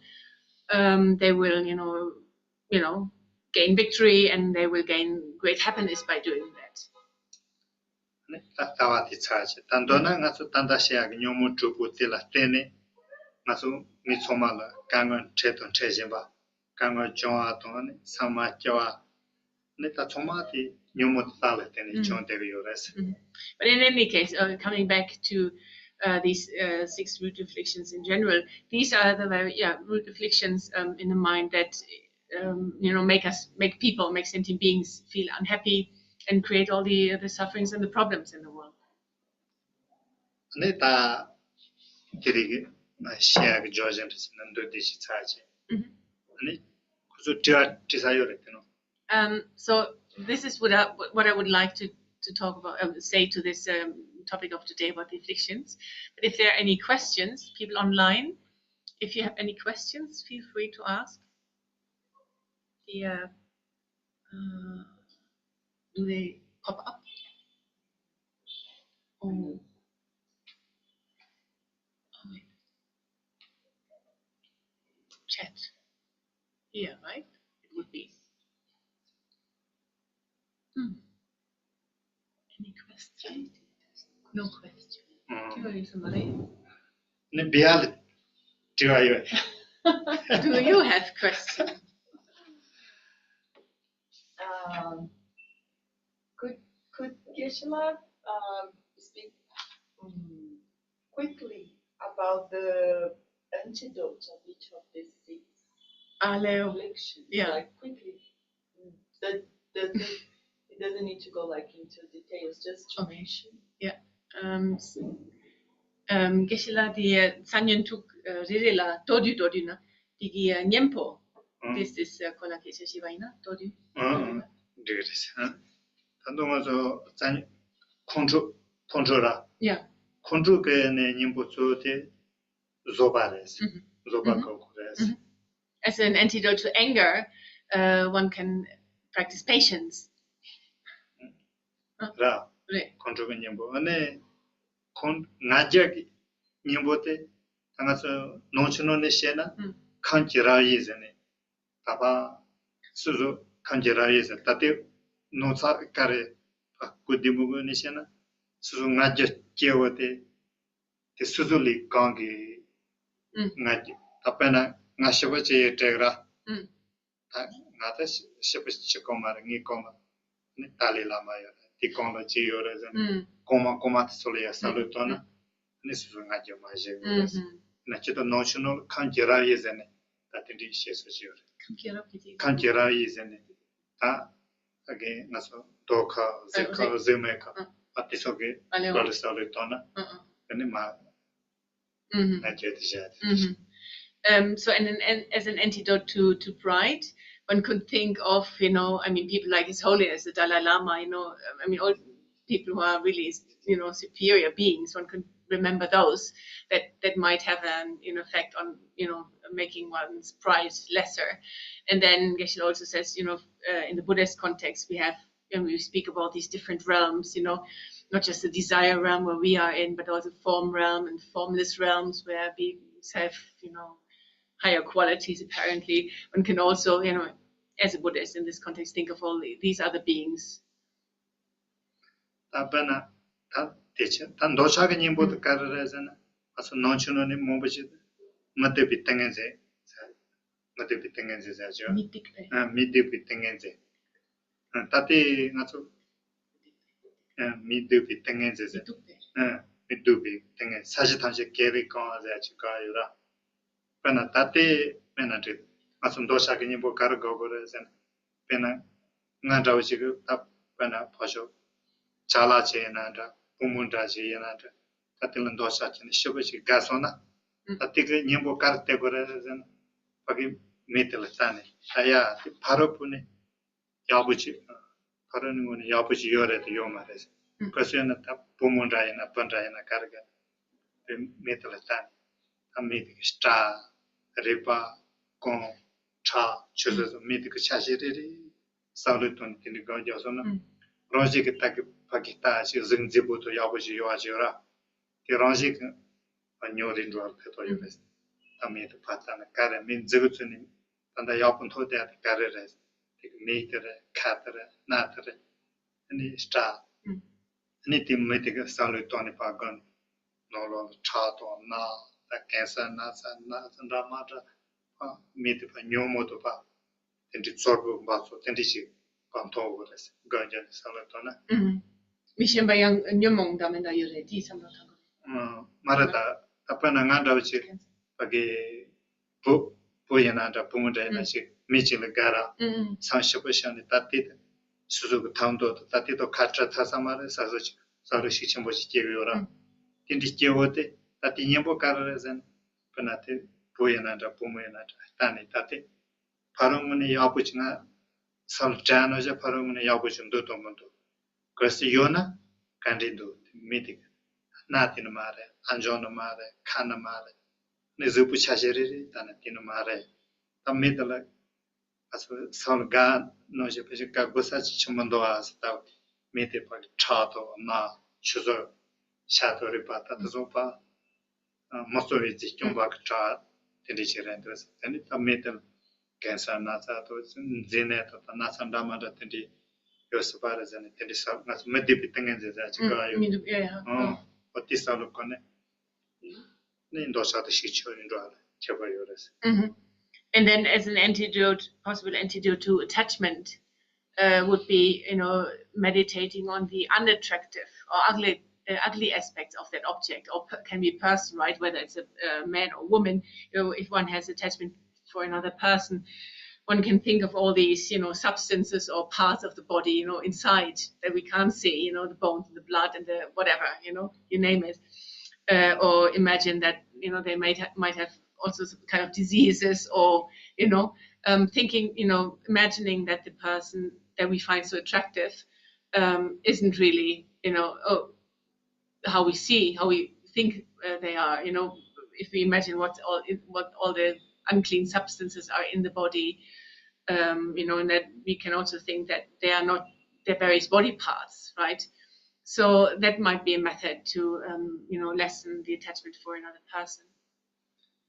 um, they will, you know, you know, gain victory and they will gain great happiness by doing that. ནི་ད་ལྟ་བ་དེ་ཚར་ཆེ། ད་མདོར་ན་ང་ཚོ་ད་ལྟ་བཤད་ཡག་གི་ཉོན་མོངས་དྲུག་པོ་དེ་ལ་བརྟེན་ནས་ང་ཚོ་མི་ཚང་མ་ལ་དཀའ་ངལ་འཕྲད་དང་འཕྲད་བཞིན་པ། དཀའ་ངལ་བྱུང་བ་དང་ནི་ཚང་མ་སྐྱེ་བ་ནི་ད་ཚང་མ་དེ་ཉོན་མོངས་དེ་དག་ལ་བརྟེན་ནས་བྱུང་བསྡད་ཀྱི་ཡོད་རེད། But in any case, uh, coming back to uh, these uh, six root afflictions in general, these are the very yeah root afflictions um, in the mind that um, you know make us make people, make sentient beings feel unhappy and create all the the sufferings and the problems in the world. ནི་ད་དེ་རིགས་ཤེས་ཡག་གི་ཇོ་ཞན་རེ་ཟེར་ན་འདོད་དེ་ཞིག་ཚར་ཆེ། ནི་ཁོ་ཚོ་དྲི་བ་དྲི་ས་ཡོད་རེད་དེ་ནོ། Um, so this is what I, what I would like to, to talk about, um, say to this um, topic of today about the afflictions. But if there are any questions, people online, if you have any questions, feel free to ask. The, uh, uh, do they pop up? Oh. Oh, wait. Chat. Here, right? It would be. Hmm. Any question? No question. ཨང་། དྲི་བ་ཡོད་ས་མ་རེད། ནི་བི་ཡ་ལ་དྲི་བ་ཡོད། Do you have question? Um, could could Geshe-la um, speak um, quickly about the antidote of each of these six ཨ་ལེའོ། Afflictions? Yeah. Like quickly. Mm. That that it doesn't need to go like into details, just to Okay. Mention. Yeah. Um, s- um, དགེ་བཤེས་ལགས་དེ་སང་ཉིན་ཐུག་རེ་རེ་ལ་མདོར་བསྡུས་མདོར་བསྡུས་ན་དེ་གི་གཉེན་པོ། ཨང་། This is ཁོ་ལ་སྐད་ཆ་བཤད་པ་ཡིན་ན་མདོར་བསྡུས། ཨང་། འགྲིག་རེད། ད་དུང་ང་ཚོ་རྩ་ཁོང་ཁྲོ་ཁོང་ཁྲོ་ར། Yeah. ཁོང་ཁྲོ་གི་ནས་གཉེན་པོ་གཙོ་བོ་དེ་བཟོད་པ་རེད། བཟོད་པ་དགོས་དགོས་རེད། As an antidote to anger, uh, one can practice patience. ར། རེད། ཁོང་ཁྲོ་གི་གཉེན་པོ་ཨ་ནི་ཁོང་ང་རྒྱལ་གྱི་གཉེན་པོ་དེ་ད་ང་ཚོ་ནང་ཆོས་ནང་ནས་བཤད་ན་ཁམས་ཀྱི་རབ་དབྱེ་ཟེར་ནས་ད་ཕ་སོ་སོ་ཁམས་ཀྱི་རབ་དབྱེ་ཟེར་ད་ལྟའི་ནོར་ཚགས་ཀ་རེ་ཕ་སྐུ་ལྡེ་མོ་གི་ནས་བཤད་ན་སོ་སོ་ང་རྒྱལ་སྐྱེ་བོ་དེ། དེ་སོ་སོ་ལས་གང་གི་ཨུ། ང་རྒྱལ་ད་དཔེར་ན་ང་ཞི་བ་ཅི་ཡི་དྲེག་ར། ཨུ། ད་ང་ད་ཞི་བ་ཅི་གོང་མ་རེད། ངའི་གོང་མ་ནི་ཏཱ་ལའི་བླ་མ་ཡོད་རེད། དེ་གོང་ལ་ཅི་ཡོད་རེད་ཟེར་ན་ཨུ། གོང་མ་གོང་མ་དེ་ཚོ་ལ་ཡ་བསམ་བློ་གཏོང་ན་ཨུ། ནི་སོ་སོ་ང་རྒྱལ་མ་བཞེས་ཨུ་ཡོད་རེད། ཧུ། ན་ཅི་ད་ནང་ཆོས་ནང་ལ་ཁམས་ཀྱི་རབ་དབྱེ་ཟེར་ནས་ད་དེ་འདྲའི་བཤད་སྲོལ་ཅི་ཡོད་རེད། ཁམས་ཀྱི་རབ་དབྱེ་དེ་ཁམས་ཀྱི་རབ་དབྱེ་ཟེར་ནས། ད་ཨ་གི་ང་ཚོ་རྡོ་ཁ་གཟེར་ཁ་གཟེར་མའི་ཁ་ཨ་དེ་ཚོ་གི་ཨ་ལེ་བ་ལི་ས་ལི་གཏོང་ན་ཨ་ཨ་ཨ་ནི་མ་ང་རྒྱལ་དེ་བཞག་དེ། Um, so, and, and as an antidote to, to pride, one could think of, you know, I mean, people like His Holiness the Dalai Lama, you know, I mean, all people who are really, you know, superior beings, one could remember those that, that might have an, an effect on, you know, making one's pride lesser. And then Geshe also says, you know, uh, in the Buddhist context, we have, when we speak about these different realms, you know, not just the desire realm where we are in, but also form realm and formless realms where beings have, you know, higher qualities apparently. One can also, you know, as a Buddhist in this context, think of all the, these other beings. ད་དཔེར་ན་ད་དེ་ཆེ་ད་འདོད་ཆགས་ཀྱི་གཉེན་པོ་དེ་ག་རེ་རེད་ཟེར་ན་ང་ཚོ་ནང་ཆོས་ནང་ནས་མང་པོ་ཞིག་མི་སྡིག་པའི་ཏིང་ངེ་འཛིན་ཟེར། མི་སྡིག་པའི་ཏིང་ངེ་འཛིན་ཟེར་ཆོག་མི་སྡིག་པའི། ཨ་མི་སྡིག་པའི་ཏིང་ངེ་འཛིན། ཨ་ད་ལྟའི་ང་ཚོ་ཨ་མི་སྡིག་པའི་ཏིང་ངེ་འཛིན་ཟེར། མི་སྡིག་པའི། ཨ་མི་སྡིག་པའི་ཏིང་ངེ་འཛིན། ས་གཞི་ཐམས་ཅད་ཀེང་རུས་གང་བ་ཟེར་ཅིག་ག་ཡོད་ར། དཔེར་ན་ད་ལྟའི་དཔེར་ན་འགྲིག་ང་ཚོ་འདོད་ཆགས་ཀྱི་གཉེན་པོ་ག་རེ་དགོས་དགོས་རེད་ཟེར་ན། དཔེར་ན་ང་འདྲ་བོ་ཞིག་གིས་ད་དཔེར་ན་ཕོ་ཤོ་ཅ་ལག་ཅིག་ཡིན་ན་འདྲ་བུ་མོ་འདྲ་ཞིག་ཡིན་ན་འདྲ། ད་དེ་ལ་འདོད་ཆགས་སྐྱེས་ནས་ཞེ་པོ་ཞིག་དགའ་སོང་ན། ཨུ། ད་དེ་གི་གཉེན་པོ་ག་རེ་སྟེར་དགོས་རེད་ཟེར་ན། ཕ་གི་མི་དེ་ལ་བལྟས་ནས། ད་ཡ་དེ་ཕ་རོལ་པོ་ནས་ཡག་པོ་ཅིག་ཕ་རོལ་ནས་ངོས་ནས་ཡག་པོ་ཅིག་ཡོད་རེད་དེ་ཡོད་མ་རེད་ཟེར། ཨུ། གལ་སྲིད་ན་ད་བུ་མོ་འདྲ་ཡིན་ན་བུ་འདྲ་ཡིན་ན་ག་རེ་ག་རེ། དེ་མི་དེ་ལ་བལྟས་ནས། ད་མི་དེ་གི་སྐྲ། རུས་པ། རྐང་། ཁྲག་ཆུ་ཚོད་སོགས་མི་དེ་གི་ཆ་ཤས་རེ་རེ་བསམ་བློའི་ཐོག་ནས་དེ་འདྲའི་སྒང་རྒྱག་སོང་ན། ཨུ། རང་བཞིན་གྱི་ད་གི་ཕ་གི་ལྟ་ཞིག་གཟུགས་མཛེས་པོ་དང་ཡག་པོ་ཞིག་ཡོད་པ་ཞིག་ཡོད་ར། དེ་རང་བཞིན་གྱི་ཉོ་རིན་འགྲོ་བར་ཕན་ཐོགས་ཡོད་རེད། ད་མི་དེ་ཕར་ལྟ་ན་ག་རེ། མི་མཛེས་པོ་ཚོ་ནི་ད་ལྟ་ཡག་པོ་མཐོ་དེ་དེ་ག་རེ་རེད། དེ་གི་མིག་དེ་རེད། ཁ་དེ་རེད། སྣ་དེ་རེད། ཨ་ནི་སྐྲ། ཨུ། ཨ་ནི་དེ་མི་དེ་གི་བསམ་བློའི་ཐོག་ནས་ཕར་སྒང་ནང་ལོགས་ལ་ཁྲག་དང་སྣ། ད་གེན་སར་ན་ཚ་ན་ཚ་འདྲ་མ་འདྲ་ཕར་མི་དེ་ཕར་ཉོན་མོངས་དང་ཕར་དེ་འདྲའི་ཚོར་བུ་འབར་ཚོར་དེ་འདྲ་ཞིག་ཕར་མཐོང་དགོས་རེད་ཟེར། སྒང་རྒྱབ་ནས་བསམ་བློ་གཏོང་ན། ཨུ། མི་གཞན་པ་ཡང་ཉོན་མོངས་འདྲ་མི་འདྲ་ཡོད་རེད། དེའི་བསམ་བློ་གཏོང་དགོས། ཨུ། མ་རེད། ད་ད་དཔེར་ན་ང་འདྲ་བོ་ཅིག་ཕ་གི་བུ། བུ་ཡིན་ན་འདྲ་བུ་མོ་འདྲ་ཡིན་ན་ཞིག་མི་གཅིག་ལ་དགའ་ར། ཨུ། བསམ་ཞིབ་པོ་བྱས་ནས་ད་དེ་སོ་སོ་གི་ཐང་ཐོག་ཏུ་ད་དེ་ཐོག་ཁ་བྲལ་ཐབས་ས་མ་རེད། བསམ་བློ་ཞིག་བསམ་བློ་ཞིག་ཆེན་པོ་ཞིག་སྐྱེ་གི་ཡོད་ར། ཨུ། དེ་འདྲའི་སྐྱེ་བོ་དེ་ད་དེ་གཉེན་པོ་ག་རེ་རེད་ཟེར་ན། དཔེར་ན་དེ་བུ་ཡིན་ན་འདྲ་བུ་མོ་ཡིན་ན་འདྲ་ལྟ་ནས། ད་དེ་ཕ་རོལ་ངོས་ནས་ཡག་པོ་ཅིག་ང་བསམ་བློ་དྲན་ནོ་བྱས། ཕ་རོལ་ངོས་ནས་ཡག་པོ་ཅིག་འདུག་དང་མི་འདུག་གལ་སྲིད་ཡོད་ན་ག་འདྲས་འདུག་མི་དེ་གི་སྣ་དེ་ནི་མ་རེད། ཨ་མཆོག་ནི་མ་རེད། ཁ་ནི་མ་རེད། ནི་གཟུགས་པོ་ཆ་ཤས་རེ་རེ་ད་ནི་དེ་ནི་མ་རེད། ད་མི་དེ་ལ་ང་ཚོ་བསམ་བློ་དགའ་ནོ་ཞེས་པ་ཞིག་དགའ་དགོས་ས་ཅིག་ཆེན་པོ་འདུག་ཨ་ཟེར། ད་མི་དེ་ཕ་གི་ཁྲག་དང་སྣ། ཆུ་ཚོད། ཤ་དང་རུས་པ། ད་དེ་ཚོ་ཕར་མི་གཙོ་བའི་རྫས་སྐྱོན་པ་གི་ཁྲག་དེ་འདྲ་ཞིག་རེད་འདུག་ཟེར། དེ་ནི་ད་མི་དེ་ལ་གེན་སར་ན་ཚ་དང་མཛེ་ནད་དང་ད་ན་ཚ་འདྲ་མ་འདྲ་དེ་འདྲ་ཡོད་སྲིད་པ་རེད་ཟེར་ནས། དེ་འདྲ་ས་ང་ཚོ་མི་བདེ་བའི་ཏིང་ངེ་འཛིན་ཟེར་ཅིག་ཨུ། ག་ཡོད། མི་འདུག་ཨེ་ཧ། ཨོ། ཨོ་དེ་བསམ་བློ་བཀོད་ནས་ནི་འདོད་ཆགས་དེ་ཞིག་ཆོད་ཡིན་འགྲོ་བ་ལ་ཁྱད་པར་ཡོད་རེད་ཟེར། Mm-hmm. And then, as an antidote, possible antidote to attachment, uh, would be, you know, meditating on the unattractive or ugly, uh, ugly aspects of that object, or per- can be person, right? Whether it's a, a man or woman, you know, if one has attachment for another person, one can think of all these, you know, substances or parts of the body, you know, inside that we can't see, you know, the bones and the blood and the whatever, you know, you name it. Uh, or imagine that, you know, they might ha- might have also some kind of diseases, or, you know, um, thinking, you know, imagining that the person that we find so attractive, um, isn't really, you know, oh, how we see, how we think, uh, they are. You know, if we imagine what's all what all the unclean substances are in the body, um, you know, and that we can also think that they are not their various body parts, right? So that might be a method to, um, you know, lessen the attachment for another person.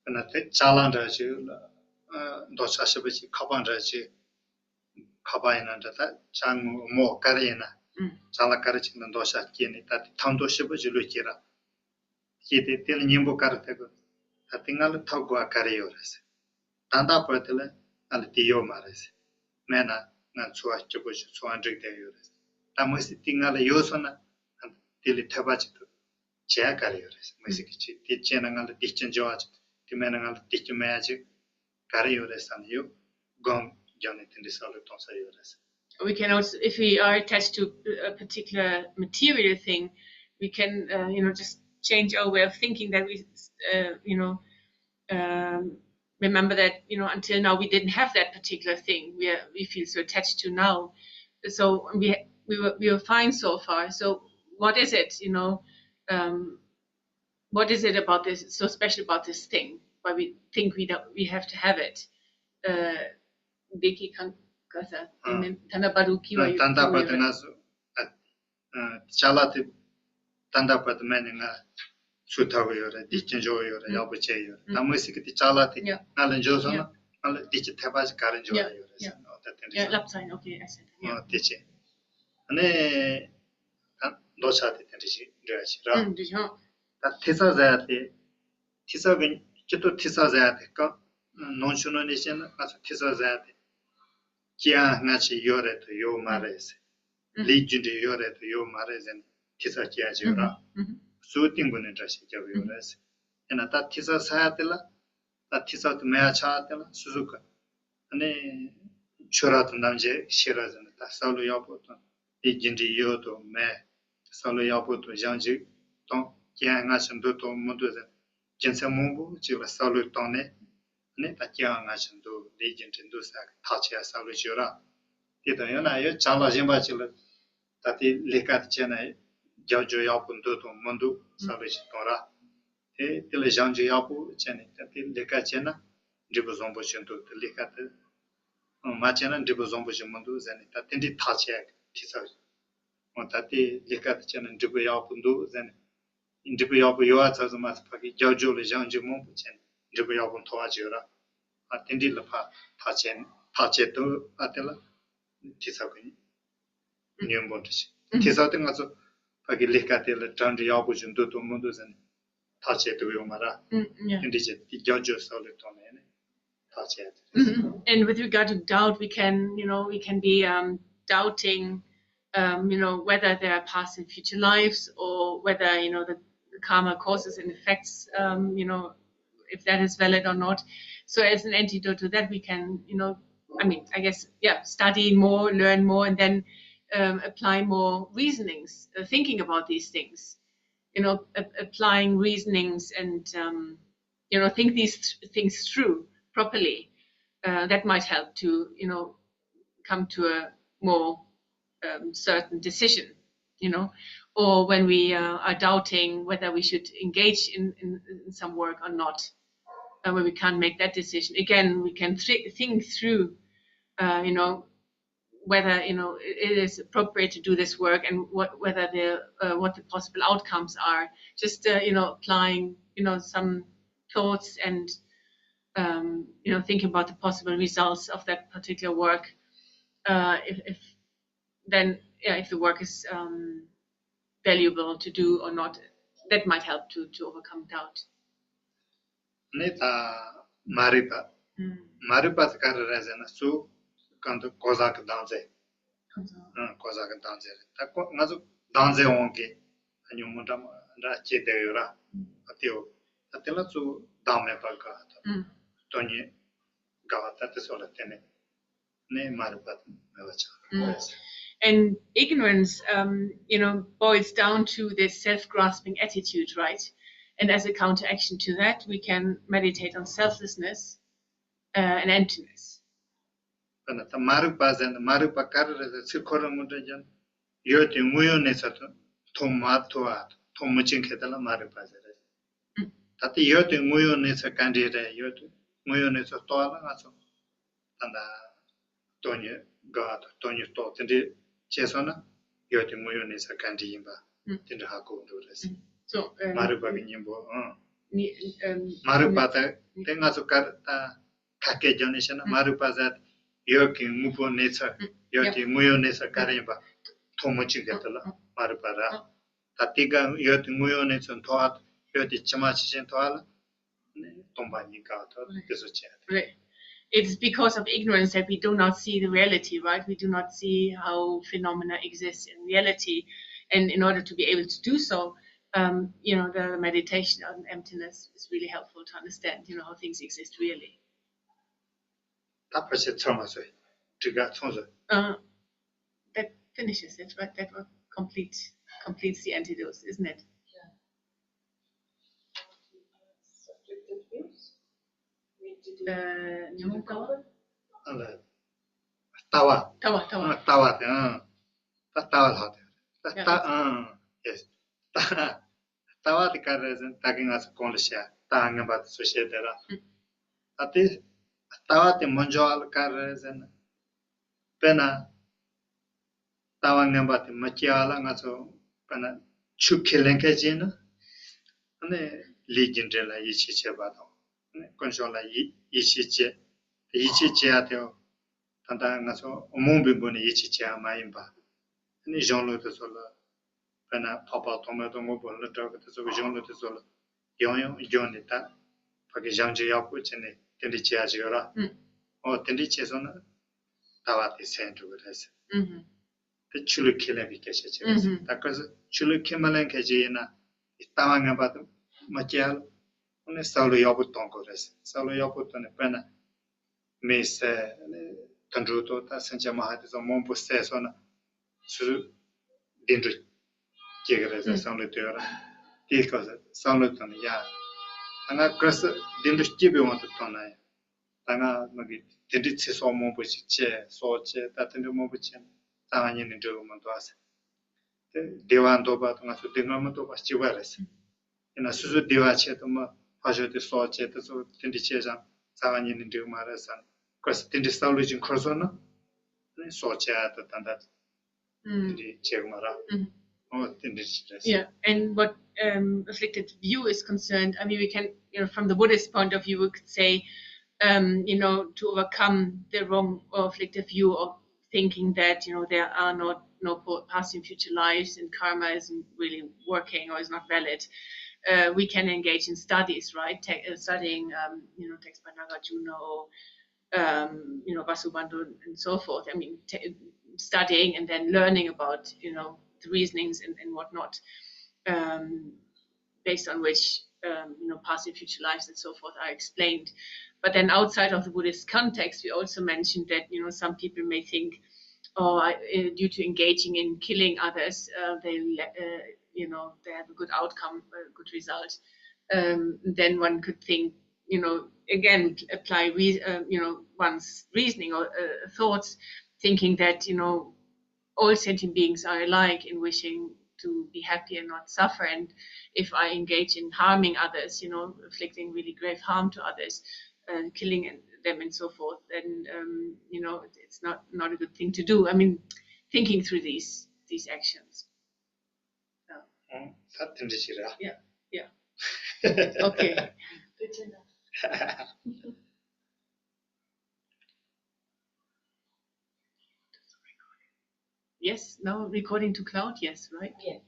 དཔེར་ན་དེ་ཅ་ལག་འདྲ་ཞིག་ལ་འདོད་ཆགས་ཞེ་པོ་ཅིག་ཁ་པར་འདྲ་ཞིག་ཁ་པར་ཡིན་ན་འདྲ། ད་ཅ་དངོས་མོ་ག་རེ་ཡིན་ན། ཨུམ། ཅ་ལག་ག་རེ་ཅིག་ལ་འདོད་ཆགས་སྐྱེས་ནས་ད་དེ་ཐང་ཐོག་ཞེ་པོ་ཅིག་བློས་སྐྱེས་ར། སྐྱེས་ཏེ་དེ་ལ་གཉེན་པོ་ག་རེ་སྟེར་དགོས། ད་དེ་ང་ལ་ཐོབ་དགོས་པ་ག་རེ་ཡོད་རེད་ཟེར། ད་ལྟ་བར་དེ་ལ་ང་ལ་དེ་ཡོད་མ་རེད་ཟེར། མེད་ན་ང་འཚོ་བ་སྐྱིད་པོ་ཞིག་འཚོ་བ་འགྲིག་བསྡད་ཡོད་རེད་ཟེར། ད་མི་སྲིད་དེ་ང་ལ་ཡོད་སོང་ན་ང་དེ་ལས་ཐོབ་པ་ཅིག་ཏུ་བྱེད་ཡ་ག་རེ་ཡོད་རེད་ཟེར། མི་སྲིད་ཀྱི་ཅིག་དེ་བྱས་ན་ང་ལ་བདེ་སྐྱིད་འབྱུང་བ་ཅིག་དེ་མེད་ན་ང་ལ་བདེ་སྐྱིད་མེད་ཡ་ཅིག་ག་རེ་ཡོད་རེད་བསམ་ནས་ཡོད། སྒོམ་རྒྱབ་ནས་དེ་འདྲའི་བསམ་བློ་གཏོང་ས་ཡོད་རེད་ཟེར། We can also, if we are attached to a particular material thing, we can, uh, you know, just change our way of thinking, that we, uh, you know, um, remember that, you know, until now we didn't have that particular thing we are, we feel so attached to now. So we we were we were fine so far. So what is it, you know? Um, what is it about this so special about this thing? Why we think we don't we have to have it? Uh, Deki Kankasa, ཨ། ཐ་ན་བར་དུ་གི་བ་ཡོད། ད་ལྟ་བར་དུ་ང་ཚོ་ཨ། ཨ། ཅ་ལག་དེ་ད་ལྟ་བར་དུ་མེད་ནས་ང་ཚུར་ཐར་གི་ཡོད་རེད། བདེ་སྐྱིད་འཇོག་གི་ཡོད་རེད། ཡག་པོ་བྱས་ཡོད་རེད། ད་མི་སྲིད་གི་དེ་ཅ་ལག་དེ་ང་ལ་འབྱོར་སོང་ན་ང་ལ་བདེ་སྐྱིད་ཐེབས་པ་ཞིག་ག་རེ་འབྱོར་ཡ་ཡོད་རེད་ཟེར་ནོ། ད་དེ་འདྲ་ཟེར། ཨོ་དེ་བྱས། ཨ་ནི་ད་འདོད་ཆགས་དེ་དེ་འདྲ་ཞིག་འདྲ་ཞིག་ར། ད་ཐེ་ཚོམ་ཟ་ཡ་དེ། ཐེ་ཚོམ་གི་སྐྱིད་སྡུག་ཐེ་ཚོམ་ཟ་ཡ་དེ་སྐབས་ནང་ཆུང་ནང་ནས་བཤད་ན་ང་ཚོ་ཐེ་ཚོམ་ཟ་ཡ་དེ། སྐྱེ་ཡ་སྔ་ཕྱི་ཡོད་རེད་དང་ཡོད་མ་རེད་ཟེར། ལས་རྒྱུ་འབྲས་ཡོད་རེད་དང་ཡོད་མ་རེད་ཟེར་ནས་ཐེ་ཚོམ་སྐྱེ་ཡ་ཅིག་ཡོད་ར། གཙོ་བོ་སྟེང་གོ་ནས་འདྲ་ཞིག་རྒྱབ་ཡོད་རེད་ཟེར། ཡིན་ན་ད་ཐེ་ཚོམ་ཟ་ཡ་དེ་ལ། ད་ཐེ་ཚོམ་དེ་མེད་ཡ་ཆགས་ཡ་དེ་ལ་སོ་སོ་གི་ཨ་ནི་ཆོས་རབ་དང་རྣམ་འབྱེད་ཤེས་རབ་ཟེར་ནས་ད་བསམ་བློ་ཡག་པོ་དང་དེ་རྒྱུ་འབྲས་ཡོད་དང་མེད། བསམ་བློ་ཡག་པོ་དང་བཞེངས་ཅིག་དང་ སྐྱེ་ཡ་སྔ་ཕྱི་འདུག་དང་མི་འདུག་ཟེར་རྒྱུ་མཚན་མང་པོ་ཅིག་ལ་བསམ་བློ་བཏང་ནས་ནི་ད་སྐྱེ་བ་སྔ་ཕྱི་འདུག་ལས་རྒྱུ་འབྲས་འདུག་ཟེར་ཐག་བཅད་ཡ་བསམ་བློ་བྱོས་ར། དེ་དང་ཡང་ན་ཡང་ཅ་ལག་གཞན་པ་ཅིག་ལ་ད་ལྟའི་ལས་ཀ་དེ་བྱས་ན་རྒྱབ་སྐྱོར་ཡག་པོ་འདུག་དང་མི་འདུག་བསམ་བློ་ཞིག་གཏོང་ར། དེ་དེ་ལ་བྱང་ཆུབ་ཡག་པོ་བྱས་ནས་ད་ལྟའི་ལས་ཀ་བྱས་ན་འབྲས་བུ་བཟང་པོ་ཞིག་འདུག་དེ་ལས་ཀ་དེ་མ་བྱས་ན་འབྲས་བུ་བཟང་པོ་ཞིག་མི་འདུག་ཟེར་ནས་ད་དེ་འདྲའི་ཐག་བཅད་ཡ་གི་ཐེ་ཚོམ། འོ་ད་ལྟའི་ལས་ཀ་དེ་བྱས་ན་འབྲས་བུ་ཡག་པོ་འདུག་ཟེར་ནས། འབྲས་བུ་ཡག་པོ་ཡོད་པ་ཙམ་ཙམ་མ་ཟད་ཕ་གི་རྒྱབ་སྐྱོར་ལ་བྱང་ཆུབ་མང་པོ་བྱས་ནས་འབྲས་བུ་ཡག་པོ་མཐོ་བ་ཅིག་ཡོད་ར། ཨ་དེ་འདྲའི་ལ་ཕར་ཐག་བཅད་ཐག་བཅད་དུ་ཨ་དེ་ལ་ཐེ་ཚོམ་གི་ཉོན་པོ་འདྲ་ཞིག་ཐེ་ཚོམ་དེ་ང་ཚོ་ཕ་གི་ལས་ཀ་དེ་ལ་གྲ་སྒྲིག་ཡག་པོ་ཞིག་འདུག་དང་མི་འདུག་ཟེར་ནས་ཐག་བཅད་དུ་ཡོད་མ་ར། དེ་འདྲའི་བྱས་དེ་རྒྱབ་སྐྱོར་ས་ལས་ཐོག་ནས་ནས་ཐག་བཅད་དེ་རེད། And with regard to doubt, we can, you know, we can be um, doubting, um, you know, whether there are past and future lives, or whether, you know, the, the karma causes and effects, um, you know, if that is valid or not. So as an antidote to that, we can, you know, I mean, I guess, yeah, study more, learn more, and then um, apply more reasonings, uh, thinking about these things, you know, a- applying reasonings and, um, you know, think these th- things through properly. Uh, that might help to, you know, come to a more um, certain decision, you know, or when we uh, are doubting whether we should engage in, in, in some work or not, uh, when we can't make that decision. Again, we can th- think through, uh, you know, whether, you know, it is appropriate to do this work and what, whether the, uh, what the possible outcomes are. Just, uh, you know, applying, you know, some thoughts and, um, you know, thinking about the possible results of that particular work. Uh, if, if then, yeah, if the work is um, valuable to do or not, that might help to, to overcome doubt. ནི་ད་མ་རིག་པ། མ་རིག་པ་དེ་ག་རེ་རེད་ཟེར་ན་གཙོ་གང་དུ་གོ་ས་གི་བདག་འཛིན། གོ་ས་གི་བདག་འཛིན་རེད། ད་ཁོ་ང་ཚོ་བདག་འཛིན་འོང་གི་ཉོན་མོངས་འདྲ་མ་འདྲ་སྐྱེས་བསྡད་ཡོད་ར། ཨ་དེའོ། ད་དེ་ལ་གཙོ་བདག་མེད་པ་དགའ་བ་དང་སྟོང་ཉིད་དགའ་བ་ད་དེ་ཚོ་ལ་བརྟེན་ནས་ནི་མ་རིག་པ་མེད་པ་ཆགས་རེད། And ignorance, um, you know, boils down to this self-grasping attitude, right? And as a counteraction to that, we can meditate on selflessness uh, and emptiness. དཔེར་ན་ད་མ་རིག་པ་ཟེར་ན་མ་རིག་པ་ག་རེ་རེད་ཟེར་ཚིག་ཁོ་རང་ངོ་སྤྲོད་ཀྱང་ཡོད་དེ་དངོས་ཡོད་གནས་ཚུལ་དུ་མཐོང་མ་ཐུབ་པ་མཐོང་མི་ཆེན་མཁན་དེ་ལ་མ་རིག་པ་ཟེར་རེད། ད་ལྟ་ཡོད་དེ་དངོས་ཡོད་གནས་ཚུལ་ག་འདྲ་རེད། ཡོད་དེ་དངོས་ཡོད་གནས་ཚུལ་རྟོགས་པ་ལ་ང་ཚོ་ད་ལྟ་སྟོང་ཉིད་དགའ་བ་དང་སྟོང་ཉིད་རྟོགས་དེ་འདྲ་བྱས་སོང་ན་ཡོད་དེ་དངོས་ཡོད་གནས་ཚུལ་ག་འདྲ་ཡིན་པ་དེ་འདྲ་ཧ་གོ་འགྲོ་རེད། So, um, མ་རིག་པ་གི་གཉེན་པོ་ཨང་། ནི་ཨམ། མ་རིག་པ་དང་དེ་ང་ཚོ་ག་ད་ཁ་སྐད་རྒྱག་ནས་བཤད་ན་མ་རིག་པ་ཟེར་ཡོད་ཀྱི་དངོས་པོ་གནས་ཚུལ་ཡོད་ཀྱི་དངོས་ཡོད་གནས་ཚུལ་ག་རེ་ཡིན་པ་མཐོང་མི་ཆེན་མཁན་དེ་ལ་མ་རིག་པ་ར། ད་དེ་ག་ཡོད་དེ་དངོས་ཡོད་གནས་ཚུལ་མཐོང་བ་ཡོད་དེ་ཇི་མ་ཇི་བཞིན་མཐོང་བ་ལ་ནི་སྟོང་པ་ཉིད་དགའ་བ་དང་དེ་ཚོ་བྱས་ཏེ། Right. It's because of ignorance that we do not see the reality, right? We do not see how phenomena exist in reality. And in order to be able to do so, um, you know, the meditation on emptiness is really helpful to understand, you know, how things exist really. ད་ཕལ་ཆེར་ཚར་མ་སོང་། དྲི་ག་ཚོང་སོང་། Uh, that finishes it, right? That will complete completes the antidote, isn't it? ཨ་ལ། ལྟ་བ། ལྟ་བ་ལྟ་བ། ཨ་ལྟ་བ་དེ་ཨང་། ད་ལྟ་བ་ལྷག་དེ། ད་ལྟ་ཨང་། ཡེས། ལྟ་ལྟ་བ་དེ་ག་རེ་ཟེར་ན་ད་གིན་ང་ཚོ་གོང་ལ་བཤད་ལྟ་བ་ངན་པ་དེ་ཚོ་བཤད་དེ་ར། ད་དེ་ལྟ་བ་དེ་མི་འཇོག་ལ་ག་རེ་ཟེར་ན། དཔེར་ན། ལྟ་བ་ངན་པ་དེ་མི་སྐྱེ་བ་ལ་ང་ཚོ་དཔེར་ན་ཆོས་ཁས་ལེན་མཁན་ཅིག་ཡིན་ན། ཨ་ནི་ལས་རྒྱུ་འབྲས་ལ་ཡིད་ཆེས་བྱེད་པ་དང་། ཨ་ནི་དཀོན་མཆོག་ལ་ཡིད་ཡིད་ཆེས་བྱེད། ཡིད་ཆེས་བྱེད་ཡ་དེ་ད་ལྟ་ང་ཚོ་རྨོངས་པའི་སྒོ་ནས་ཡིད་ཆེས་བྱེད་ཡ་མ་ཡིན་པ། ཨ་ནི་གཞུང་ལུགས་དེ་ཚོ་ལ་དཔེར་ན་འཕགས་པ་ཐོགས་མེད་དང་དངོས་པོ་ལྷུན་གྲུབ་ཀྱི་དེ་ཚོ་གི་གཞུང་ལུགས་དེ་ཚོ་ལ་ཡང་ཡང་སྦྱངས་ནས་ད་ཕ་གི་བྱང་ཆུབ་ཡག་པོ་བྱས་ནས་དེ་འདྲ་བྱེད་ཡ་ཅིག་ཡོད་ར། ཨོ་དེ་འདྲ་བྱས་སོང་ན་ལྟ་བ་དེ་སེལ་འགྲོ་གི་རེད་ཟེར། དེ་ཆོས་ལུགས་ཁས་ལེན་པའི་སྐད་ཆ་ཅིག་རེད་ཟེར། ད་གལ་སྲིད་ཆོས་ལུགས་ཁས་མ་ལེན་མཁན་ཅིག་ཡིན་ན་ལྟ་བ་ངན་པ་དེ་མ་སྐྱེ་ཡ་ལ་ཨོ་ནི་བསམ་བློ་ཡག་པོ་གཏོང་དགོས་རེད་ཟེར། བསམ་བློ་ཡག་པོ་བཏང་ནས་དཔེར་ན། མེ་བསད། དུད་འགྲོ་དང་ད་སེམས་ཅན་མ་ཧ་དེ་ཚོ་མང་པོ་བསད་སོང་ན་སོ་སོ་བདེ་འགྲོ་སྐྱེ་གི་རེད་ཟེར་བསམ་བློ་བཏོན་ཡོད་ར། དེའི་སྐབས་སུ་བསམ་བློ་བཏང་ནས་ཡ། ད་ང་གལ་སྲིད་བདེ་འགྲོ་སྐྱིད་པའི་དབང་དུ་བཏང་ན་ཡང་། ད་ང་མི་གི་དེ་འདྲའི་ཚེ་སྲོག་མང་པོ་ཞིག་བཅད་སྲོག་བཅད་ད་དེ་འདྲ་མང་པོ་བཅད་ན་རྩ་བ་ཉིད་ནས་འགྲིག་གི་མི་འདུག་ཟེར། དེ་བདེ་བ་འདོད་པ་དང་ང་ཚོ་སྡུག་བསྔལ་མི་འདོད་པ་གཅིག་པ་རེད་ཟེར། ཡིན་ན་སོ་སོའི་བདེ་བ་ཆེད་དུ་མི་ཕར་ཞོག་དེ་སྲོག་བཅད་དེ་ཚོ་དེ་འདྲ་བྱས་ཙང་རྩ་བ་ཉིད་ནས་འགྲིག་གི་མ་རེད་བསམ། གལ་སྲིད་དེ་འདྲའི་བསམ་བློ་ཅིག་འཁོར་སོང་ན་ནི་སྲོག་བཅད་ཡ་ད་ད་ད། དེ་འདྲའི་བྱེད་དགོས་མ་རེད། ཨོ་དེ་འདྲའི་ཞིག་རེད། Yeah, and what um, afflicted view is concerned, I mean, we can, you know, from the Buddhist point of view, we could say, um, you know, to overcome the wrong or afflicted view of thinking that, you know, there are no no po- past and future lives and karma isn't really working or is not valid. Uh, we can engage in studies, right? Te- uh, studying, um, you know, text by Nagarjuna or um, you know, Vasubandhu and so forth. I mean, t- studying and then learning about, you know, the reasonings and, and whatnot, um, based on which, um, you know, past and future lives and so forth are explained. But then outside of the Buddhist context, we also mentioned that, you know, some people may think, oh, I, uh, due to engaging in killing others, uh, they, uh, you know, they have a good outcome, a good result. Um, then one could think, you know, again, apply, re- uh, you know, one's reasoning or uh, thoughts, thinking that, you know, all sentient beings are alike in wishing to be happy and not suffer. And if I engage in harming others, you know, inflicting really grave harm to others, uh, killing and- them and so forth, then, um, you know, it's not, not a good thing to do. I mean, thinking through these, these actions. ད་དེ་འདྲ་ཞིག་རེད། Yeah, yeah. Okay. Good to know. Yes, now recording to cloud, yes, right? Yes.